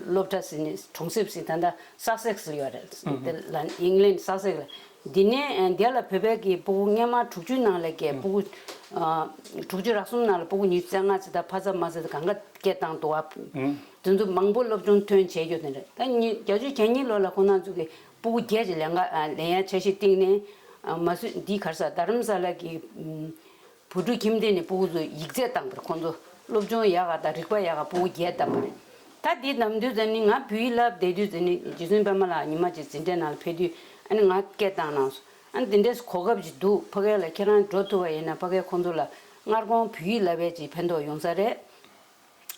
སློབ་གྲྭ་ཟེར་ནས་གྲོང་གསེབ་ཟེར་ད་ལྟ་སག་སེག་སི་ཡོད་རེད། དེ་ལ་ཨིང་ལན་སག་སེག་ལ། འདི་ནས་ཨེ་འདི་ལ་བོད་པའི་གི་སྤུ་གུ་སྔོན་མ་དྲུག་ཅུའི་ནང་ལ་སྐད་སྤུ་གུ་ཨ་དྲུག་ཅུ་རག་གསུམ་ནང་ལ་སྤུ་གུ་ཉི་ཤུ་རྩ་ལྔ་ཙམ་དང་ཕ་ཚབ་མ་ཚབ་དང་གང་ག་སྐད་བཏང་འདུག་བ། དེ་ཚོ་མང་པོ་སློབ་སྦྱོང་ཐོན་བྱས་ཡོད་དེ་རེད། ད་ཉིས་བརྒྱད་ཅུ་གྱ་གཉིས་ལོ་ལ་ཁོང་རྣམ་ཚོ་གི་སྤུ་གུ་བརྒྱད་ཀྱི་ལས་ཀ་ཨ་ལེན་ཡ་འཆར་གཞི་བཏིང་ནས་ཨ་མ་སུ་འདི་ག་རེ་ཟ་རྡ་རམ་ས་ལ་གི་ཨུམ་བོད་ཕྲུག་ཁྱིམ་སྡེ་ནས་སྤུ་གུ་ཚོ་ཡིག་ཚད་བཏང་པ་རེད། ཁོང་ཚོ་སློབ་སྦྱོང་ཡག་ག་དང་རིག་པ་ཡག་ག་སྤུ་གུ་བརྒྱད་བཏང་པ་རེད། ད་འདི་ནམ་དུས་ཙམ་ནི་ང་བོད་ཡིག་བསླབ་བསྡད་དུས་ཙམ་ནི་རྗེ་བཙུན་པད་མ་ལགས་ཉི་མ་གཅིག་འཛིན་གྲྭའི་ནང་ལ་ཕེབས་དུས་ཨ་ནི་ང་སྐད་བཏང་གནང་སོང་། ཨ་ནི་འདི་འདྲའི་གོ་སྐབས་ཅིག་འདུག་ཕ་གི་ལ་ཁྱེད་རང་འགྲོ་ཐུབ་པ་ཡིན་ན་ཕ་གིའི་ཁོང་ཚོ་ལ་སྔར་གོང་བོད་ཡིག་བསླབ་པའི་ཅིག་ཕན་ཐོགས་ཡོང་ས་རེད།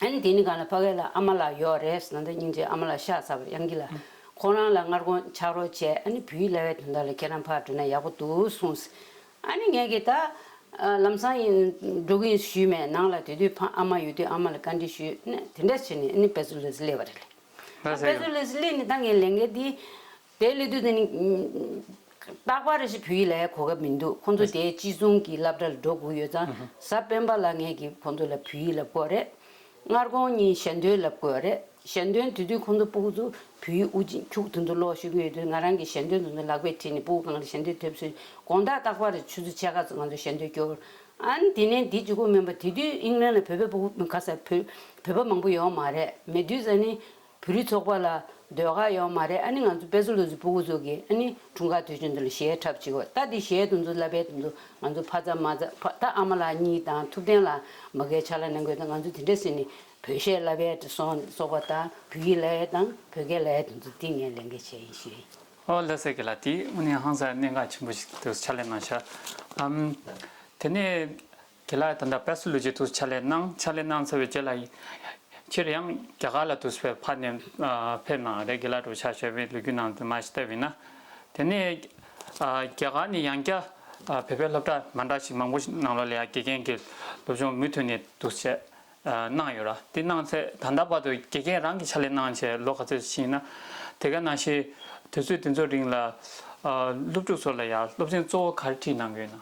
ཨ་ནི་དེ་ནི་གང་ལ་ཕ་གི་ལ་ཨ་མ་ལགས་ཡོད་རེད་ཟེར་ན་ད་སྙིང་རྗེ་ཨ་མ་ལགས་ཤག་ཚ་བར་ཡང་གི་ལ་ཁོང་རང་ལ་སྔར་གོང་ཕྱག་རོགས་བྱས་ཨ་ནི་བོད་ཡིག་བསླབ་པའི་དོན་དག་ལ་ཁྱེད་རང་ཕར་འགྲོ་ན་ཡག་པོ་འདུག་གསུངས། ཨ་ནི་ངས་གི་ད་ལམ་སང་ཡིན་འགྲོ་གི་ཡིན་ཞུས་མེད། ནང་ལ་དེ་དུས་ཕ་ཨ་མ་ཡོད་དུས་ཨ་མ་ལ་བཀའ་འདྲི་ཞུས་ནས་དེ་འདྲ་བྱས་ནས་ཨ་ནི་པེ་ཙོ་ལོ་ཙི་སླེབས་པ་རེད། ལགས་སོ། པེ་ཙོ་ལོ་ཙི་སླེབས་ནས་ད་ངས་ལས་འགན་འདི་དེ་སླེབས་དུས་དེ་ནི་རྟག་པར་རེ་ཞིག་བོད་ཡིག་ལ་གོ་སྐབས་མི་འདུག་ཁོང་ཚོ་དེ་སྤྱི་ཚོགས་ཀྱི་སློབ་གྲྭ་ལ་འགྲོ་དགོས་ཡོད་ཙང་གཟའ་སྤེན་པ་ལ་ངས་ཀྱིས་ཁོང་ཚོ་ལ་བོད་ཡིག་བསླབ་དགོས་རེད། སྔར་གོང་གཉིས་ཞལ་འདོན་བསླབ་དགོས་རེད། ཞལ་འདོན་དེ་དུས་ཁོང་ཚོ་སྤུ་གུ་ཚོ་བོད་ཡིག་དབུ་ཅན་ཁྱུག་དེ་ཚོ་ཀློག་ཤེས་ཀྱི་ཡོད་དུས་ང་རང་གིས་ཞལ་འདོན་དེ་ཚོ་ལག་པས་ཁྲིད་ནས་སྤུ་གུ་སྒང་ལ་ཞལ་འདོན་ཐེབས་སོང་། དགོང་དག་རྟག་པར་ཆུ་ཚོད་ཕྱེད་ཀ་ཙམ་ང་ཚོ་ཞལ་འདོན་སྐྱོར། ཨ་ནི་དེ་ནས་འདི་གཅིག་པོ་མིན་པ་དེ་དུས་ཨིང་ལན་ལ་བོད་པའི་སྤུ་གུ་ག་ས་བོད་བོད་པ་མང་པོ་ཡོད་མ་རེད། མེད་དུས་ཙ་ནི་བོད་རིགས་ཚོགས་པ་ལ་ཟློས་གར་ཡོད་མ་རེད། ཨ་ནི་ང་ཚོ་པེ་ཙོ་ལོ་ཙི་སྤུ་གུ་ཚོ་གིས་ཨ་ནི་འཁྲུངས་སྐར་དུས་ཆེན་དུ་ལ་གཞས་འཁྲབ་བྱེད་དགོས། ད་འདི་གཞས་དེ་ཚོ་བསླབ་པའི་དེ་ཚོ་ང་ཚོ་ཕ་ཚབ་མ་ཚབ་ཕ་ད་ཨ་མ་ལགས་གཉིས་དང་ཐུབ་བསྟན་ལགས་མ་གིར་ཕྱག་ལས་གནང་དགོས། ད་ང་ཚོ་དེ་འདྲ་ཟེར་ནས་བོད་གཞས་བསླབ་པའི་སོགས་པ་དང་བོད་ཡིག་བསླབ་པའི་དང་བོད་སྐད་བསླབ་པའི་དེ་ཚོ་འདི་ངས་ལས་འགན་བྱས་ཡིན་ཞུ་ཡིན། ཨོ་ལགས་སོ། རྒན་ལགས་དེ་དངོས་གནས་ཧང་སང་གནད་འགག་ཆེན་པོ་ཞིག་ཏུ་ཕྱག་ལས་གནང་ཤག་ཨམ། དེ་ནས་རྒན་ལགས་ད་ལྟ་པེ་ཙོ་ལོ་ཙི་དུ་ཕྱག་ལས་གནང་ཕྱག་ལས་གནང་ཚར་བའི་རྗེས་ལ་ཕྱིར་ཡང་རྒྱ་གར་ལ་དུ་ཕེབས་ཕར་ནས་ཨ་ཕེབས་གནང་རེད། རྒན་ལགས་འགྲོ་ཕྱག་ཞུ་བའི་ལོ་རྒྱུས་ནང་དུ་མ་ཞིག་བལྟས་པ་ཡིན་ན། དེ་ནས་ཨ་རྒྱ་གར་ནས་ཡང་བསྐྱར་ཨ་བོད་པའི་སློབ་གྲྭ་མ་འདྲ་ཞིག་མང་པོ་ཞིག་ནང་ལོགས་ལ་ཡང་དགེ་རྒན་གྱི་སློབ་སྦྱོང་མུ་མཐུད་ནས་འདུག་བྱས་ཨ་གནང་ཡོད་ར། དེ་གནང་ཚེ་ད་ལྟ་བར་དུ་དགེ་རྒན་རང་གི་ཕྱག་ལས་གནང་བྱས་ལོ་ག་ཚོད་ཕྱིན་ན། དེ་ག་ནང་བཞིན་དུས་ཚོད་དེ་ཚོ་རིང་ལ་ཨ་སློབ་ཕྲུག་ཚོ་ལ་ཡང་སློབ་ཚན་གཙོ་བོ་ག་རེ་ཁྲིད་གནང་གི་ཡོད་ན།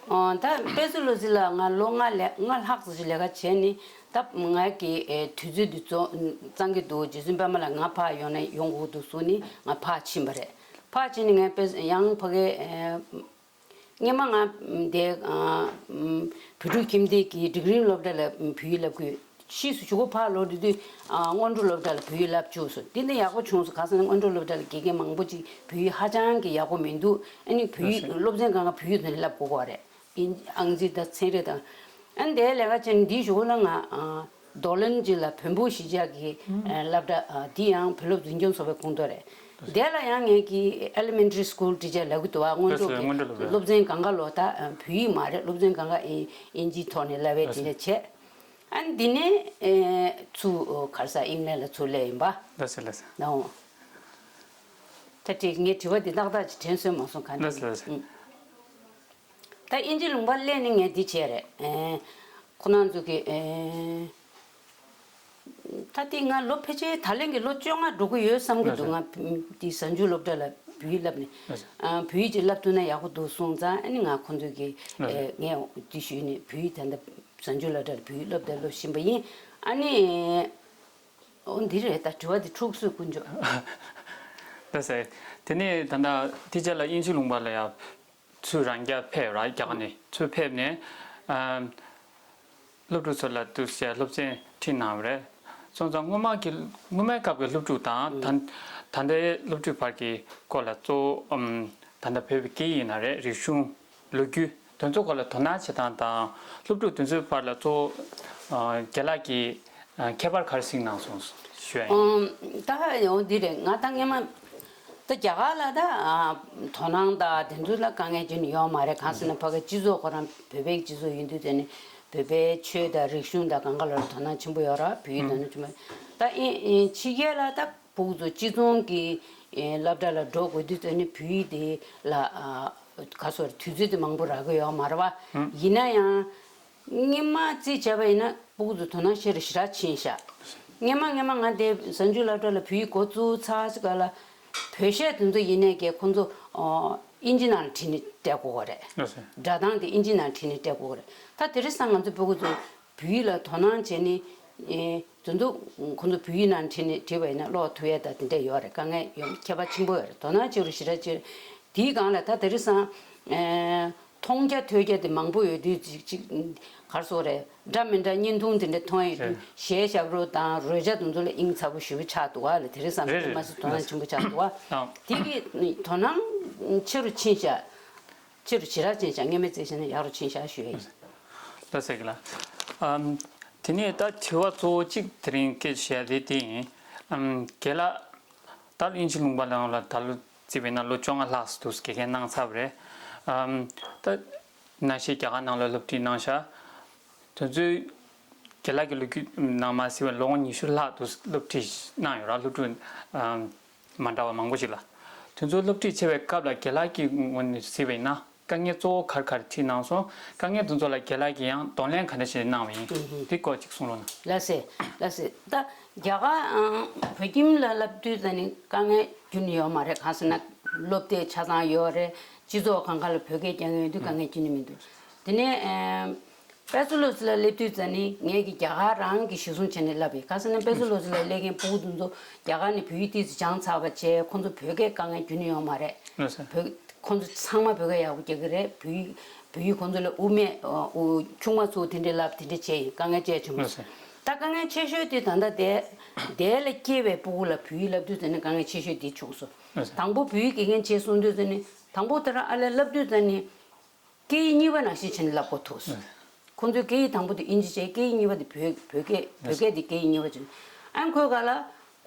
ཨོ་ད་པེ་ཙོ་ལོ་ཙི་ལ་ང་ལོ་ལྔ་ལས་ལྔ་ལྷག་ཙམ་ཞིག་ལས་ཀ་བྱས་ནི་ད་ང་གི་ཨེ་དུས་ཚོད་འདི་ཚོ་གཙང་གི་འདུག་རྗེ་བཙུན་པད་མ་ལགས་ང་ཕར་ཡོང་ན་ཡོང་དགོས་འདུག་གསུངས་ནི་ང་ཕར་ཕྱིན་པ་རེད། ཕར་ཕྱིན་ནི་ངས་པེ་ཡང་ཕ་གི་ཨེ། སྔོན་མ་ང་དེ་ཨ་ཨམ་བོད་ཕྲུག་ཁྱིམ་སྡེ་གི་སྒྲིག་རིམ་སློབ་གྲྭ་ལ་བོད་ཡིག་བསླབ་དགོས། ཕྱིས་སུ་གཞུག་གུ་ཕར་ལོག་དུས་དུས་ཨ་སྔོན་འགྲོ་སློབ་གྲྭ་ལ་བོད་ཡིག་བསླབ་བཅུག་སོང་། དེ་འདི་ཡག་པོ་བྱུང་སོང་། ག་ཟེར་ན་སྔོན་འགྲོ་སློབ་གྲྭ་ལ་དགེ་རྒན་མང་པོ་ཅིག་བོད་ཡིག་ཧ་ཅང་གི་ཡག་པོ་མི་འདུག་ཨ་ནི་བོད་ཡིག་སློབ་ཚན་སྒང་ག་བོད་ཡིག་ནང་བསླབ་དགོས་པ་རེད། ཨིན་ཨང་རྩིས་དང་ཚན་རིག་དང་། ཨ་ནི་དེའི་ལས་ཀ་བྱས་ནས་འདིའི་གཞུག་གུ་ལ་ང་ཨ་རྡོར་གླིང་གཅིག་ལ་བོན་པོ་གཞིས་ཆགས་ཀྱི་ཨ་སློབ་གྲྭ་ཨ་འདི་ཡང་བོད་སློབ་འཛིན་སྐྱོང་ཚོགས་པའི་ཁོངས་གཏོགས་རེད། དེ་ལ་ཡང་ངས་ཀྱི་elementary school teacher་ལབ་ཀྱི་འདུག་བ། སྔོན་འགྲོ་ལགས་སོ། གི་སྔོན་འགྲོ་སློབ་གྲྭ། སློབ་ཚན་སྒང་ག་ལོ་ད་ཨ་བོད་ཡིག་མ་རེད། སློབ་ཚན་སྒང་ག་ཨིན་ཨིན་ཇིའི་ཐོག་ནས་བསླབ་པའི་ལགས་སོ། དེ་འདྲ་བྱས། ཨ་ནི་འདི་ནས་ཨེ་ཚུར་ག་རེ་ཟ་ཨིང་ལན་ལ་ཚུར་སླེབས་ཡིན་པ། ལགས་སོ་ལགས་སོ། ནའོ། ད་དེ་ངས་དྲི་བ་འདི་ཏག་ཏག་ཅིག་དྲན་སོན་མ་སོང་ག་ནས། ལགས་སོ་ལགས་སོ། ཨུ། ད་དབྱིན་ཇི་ལུང་པ་སླེབས་ནས་ངས་འདི་བྱས་རེད། ཨེ། ཁོ་རང་ཚོ་གི་ཨེ། ད་དེ་ང་ལོ་ཕལ་ཆེར་ད་ལན་གྱི་ལོ་བཅོ་ལྔ་འགྲོ་གི་ཡོད་བསམ་གྱི་འདུག་ང་དེ་གཟའ་མཇུག་སློབ་གྲྭ་ལ་བོད་ཡིག་བསླབ་ནས། ཨ་བོད་ཡིག་ཅིག་བསླབ་ཐུབ་ན་ཡག་པོ་འདུག་གསུངས་ཙང་ཨ་ནི་ང་ཁོང་ཚོ་གི་ཨེ་ངས་འདི་ཞུས་ནས་བོད་ཡིག་ད་ལྟ་གཟའ་མཇུག་སློབ་གྲྭ་ལ་བོད་ཡིག་སློབ་དང་སློབ་བཞིན་པ་ཡིན། ཨ་ནི། ཨོ་འདི་རེད། ད་དྲི་བ་འདི་འཁྲུག་སོས་ཀུན་འཇོག་ལགས་སོ། དེ་ནས་ད་ལྟ་དེ་རྗེས་ལ་དབྱིན་ཇི་ལུང་པ་ལ་ཡང་ཚུར་རང་རྒྱ་ཕེབས་ར། རྒྱ་གར་ནས་ཚུར་ཕེབས་ནས་ཨ་སློབ་ཕྲུག་ཚོ་ལ་འདུག་སེ་སློབ་ཚན་ཁྲིད་གནང་བ་རེད། སོང་ཙང་སྔོན་མ་གི་སྔོན་མའི་སྐབས་ཀྱི་སློབ་ཕྲུག་དང་ད་ད་ལྟའི་སློབ་ཕྲུག་བར་གྱི་སྐོར་ལ་གཙོ་བོ་ཨམ་ད་ལྟ་བོད་པའི་སྐད་ཡིག་ཡིན་ན་རེད། རིག་གཞུང་། ལོ་རྒྱུས་དེ་ཚོ་སྐོར་ལ་དོ་སྣང་བྱེད་སྟངས་དང་སློབ་ཕྲུག་དེ་ཚོའི་བར་ལ་གཙོ་བོ་ཨ་རྒན་ལགས་ཀྱིས་ཨ་ཁྱད་པར་ག་རེ་གཟིགས་གནང་སོང་ཞུ་ཡ་ཡིན། ཨོ། ད་འོ་འདི་རེད། ང་ད་སྔོན་མ་ད་རྒྱ་གར་ལ་ད་ཨ་དོ་སྣང་དང་དེ་ཚོ་ལ་དཀའ་ངལ་ཅི་ནས་ཡོད་མ་རེད། གང་ཟེར་ན་ཕ་གི་སྤྱི་ཚོགས་ཁོ་རང་བོད་པའི་སྤྱི་ཚོགས་ཡིན་དུས་དེ་ནི་བོད་པའི་ཆོས་དང་རིག་གཞུང་དང་གང་ག་ལ་དོ་སྣང་ཆེན་པོ་ཡོད་ར། བོད་ཡིག་དོ་སྣང་ཆེན་པོ། ད་ཨིན་ཨིན་ཕྱི་རྒྱལ་ལ་ད། སྤུ་གུ་ཚོ་སྤྱི་ཚོགས་ཀྱི་ཨེ་སློབ་གྲྭ་ལ་འགྲོ་དགོས་དུས་ཙམ་ནས་བོད་ཡིག་དེ་ལ་ཨ་ག་སོར་དུས་ཚོད་དེ་མང་པོ་རག་གི་ཡོད་མ་རེད་བ། ཡིན་ན་ཡང་སྔོན་མ་རྩིས་བྱས་པ་ཡིན་ན་སྤུ་གུ་ཚོ་དོ་སྣང་ཤེས་ར་ཞེ་དྲག་ཕྱིན་ཤག་སྔོན་མ་སྔོན་མ་ང་དེ་གཟའ་མཇུག་སློབ་གྲྭ་ལ་བོད་ཡིག་འགོ་བཙུགས་ཚར་ཙམ་ག་ལ་བོད་གཞས་དེ་ཚོ་ཡིན་ནས་ཀྱི་ཁོང་ཚོ་ཨ་ ཨིན་ཇི་ནང་ལ་བྲིས་ནས་སྤྲད་དགོས་པ་རེད། ལགས་སོ། སྒྲ་གདངས་དེ་ཨིན་ཇི་ནང་བྲིས་ནས་སྤྲད་དགོས་པ་རེད། ད་དེ་རིང་སང་ང་ཚོ་ཕྲུ་གུ་ཚོ་བོད་ཡིག་ལ་དོ་སྣང་བྱས་ནས་ཨེ་དེ་ཚོ་ཁོང་ཚོ་བོད་ཡིག་ནང་བྲིས་ནས་བྲིས་པ་ཡིན་ན་ཀློག་ཐུབ་ཡས་ད་དེ་འདྲ་ཡོད་རེད། དཀའ་ངལ་ཡོད་ཁྱད་པར་ཆེན་པོ་ཡོད་རེད། དོ་སྣང་བྱེད་རོགས་ཞེ་དྲག་བྱེད། དེའི་སྒང་ལ་ད་དེ་རིང་སང་ཨེ་མཐོང་རྒྱ་ཐོས་རྒྱ་དེ་མང་པོ་ཡོད་དུས་ཅིག་ཅིག་ག་རེ་ཟེར་དགོས་རེད། འདྲ་མི་འདྲ་བརྙན་ཐུང་དེ་འདྲ་མཐོང་ཡས་དུས་གཞས་ཞབས་བྲོ་དང་རོལ་ཆ་དེ་ཚོ་ལ་དབྱིངས་ཚ་པོ་ཞེ་པོ་ཆགས་འདུག་བ་ལ། དེ་རིང་སང་རེད་མ་རེད་སེ་དོ་སྣང་ཆེན་པོ་ཆགས་འདུག་བ། ཨང་། དེ་གི་དོ་སྣང་ཆེ་རུ་ཕྱིན་ཤག་ཆེ་རུ་ཞེ་དྲག་ཕྱིན་ཤག་སྔོན་མའི་རྩིས་བྱས་ན་ཡག་རུ་ཕྱིན་ཤག་ཞུ་ཡ་ཡིན། ལགས་སོ་ལགས། ཨམ། དེ་ནས་ད་དྲི་བ་གཙོ་བོ་གཅིག་དེ་རིང་སྐད་ཆ་བཤད་ཡ་དེ་དེ་ཡིན། ཨམ། རྒན་ལགས་ད་དབྱིན་ཇི་ལུང་པ་ནང་ལ་ད་ལོ་བརྩིས་པ་ཡིན་ན་ལོ་བཅོ་ལྔ་ལྷག་ཙམ་འདུག་དགེ་རྒན་གནང་ཚར་བ་རེད། ཨམ། ད་ནང་བཞིན་རྒྱ་གར་ནང་ལ་སློབ་ཁྲིད་གནང་ཤག་དེ་ཚོའི་རྒན་ལགས་ཀྱི་ལོ་རྒྱུས་ནང་མ་གཟིགས་པའི་ལོ་ངོ་ཉི་ཤུ་ལྷག་ཏུ་སློབ་ཁྲིད་གནང་ཡོད་ར། སློབ་ཕྲུག་ཨམ་མ་འདྲ་བ་མང་པོ་ཞིག་ལ། དེ་ཚོ་སློབ་ཁྲིད་བྱེད་པའི་སྐབས་ལ་རྒན་ལགས་ཀྱི་ངོས་ནས་གཟིགས་པ་ཡིན་ན་དཀའ་ངལ་གཙོ་བོ་ག་རེ་ག་རེ་འཕྲད་གནང་སོང་། དཀའ་ངལ་དེ་ཚོ་ལ་རྒན་ལགས་ཀྱིས་ཡང་གདོང་ལེན་ག་འདྲ་ཞིག་གནང་བ་ཡིན། ཨུ་ཧུ། དེ་སྐོར་ཅིག་གསུང་རོགས་གནང་། ལགས་སེ། ལགས་སེ། ད་རྒྱ་གར་ཨང་བོད་ཁྱིམ་ལ་བསླབ་དུས་ཙ་ནི་དཀའ་ངལ་ཁྱོན་ནས་ཡོད་མ་རེད། གང་ཟེར་ན་སློབ་དེབ་ཆ་ཚང་ཡོད་རེད། སྤྱི་ཚོགས་གང་ག་ལ་བོད་སྐད་རྒྱག་མཁན་ཡོད་དུས་དཀའ་ངལ་ཁྱོན་ནས་མི་འདུག་དེ་ནས་ཨེམ། པེ་སོ་ལོ་སི་ལ་སླེབས་དུས་ཙ་ནི་ངས་ཀྱི་རྒྱ་གར་རང་གི་གཞི་བཟུང་བྱས་ནས་ལབ་ཡིན། ག་ཟེར་ན་པེ་སོ་ལོ་སི་ལ་སླེབས་མཁན་ཕྲུ་གུ་དེ་ཚོ་རྒྱ་གར་ནས་བོད་ཡིག་ཏོག་ཙམ་སྦྱངས་ཚར་བ་བྱས། ཁོང་ཚོ་བོད་སྐད་དཀའ་ངལ་ཁྱོན་ནས་ཡོད་མ་རེད། ལགས་སོ། བོད་ཁོང་ཚོ་ཚང་མ་བོད་སྐད་ཡག་པོ་རྒྱག་གི་རེད། བོད་ཡིག་བོད་ཡིག་ཁོང་ཚོ་ལ་དབུ་མེད་ཨོ་ཆུང་མ་ཚོ་དེ་འདྲས་ལབ་དེ་འདྲས་བྱས་ཡིན། དཀའ་ངལ་ཅི་ཡང་བྱུང་མ་སོང་། ལགས་སོ། ད་དཀའ་ངལ་ཆེ་ཤོས་དེ་ད་ལྟ་དེ་དེ་ལ་སྐྱེས་པའི་ཕྲུ་གུ་ལ་བོད་ཡིག་བསླབ་དུས་ཙ་ནི་དཀའ་ངལ་ཆེ་ཤོས་དེ་བྱུང་སོང་། ལགས་སོ། དང་པོ་བོད་ཡིག་དགེ་རྒན་བྱས་སོང་དུས་ཙ་ནི་དང་པོ་དེ་རང་ཨ་ལས་བསླབ་དུས་ཙ་ནི། སྐད་ཡིག་གཉིས་པ་ནང་བཞིན་བྱས་ནས་བསླབ་དགོས་ཐུག་སོང་། ཁོང་ཚོའི་སྐད་ཡིག་དང་པོ་དེ་ཨིན་ཇི་བྱས། སྐད་ཡིག་གཉིས་པ་དེ་བོད་བོད་སྐད། བོད་སྐད་དེ་སྐད་ཡིག་གཉིས་པ་བྱས། ཨ་ཁོའི་སྒང་ལ་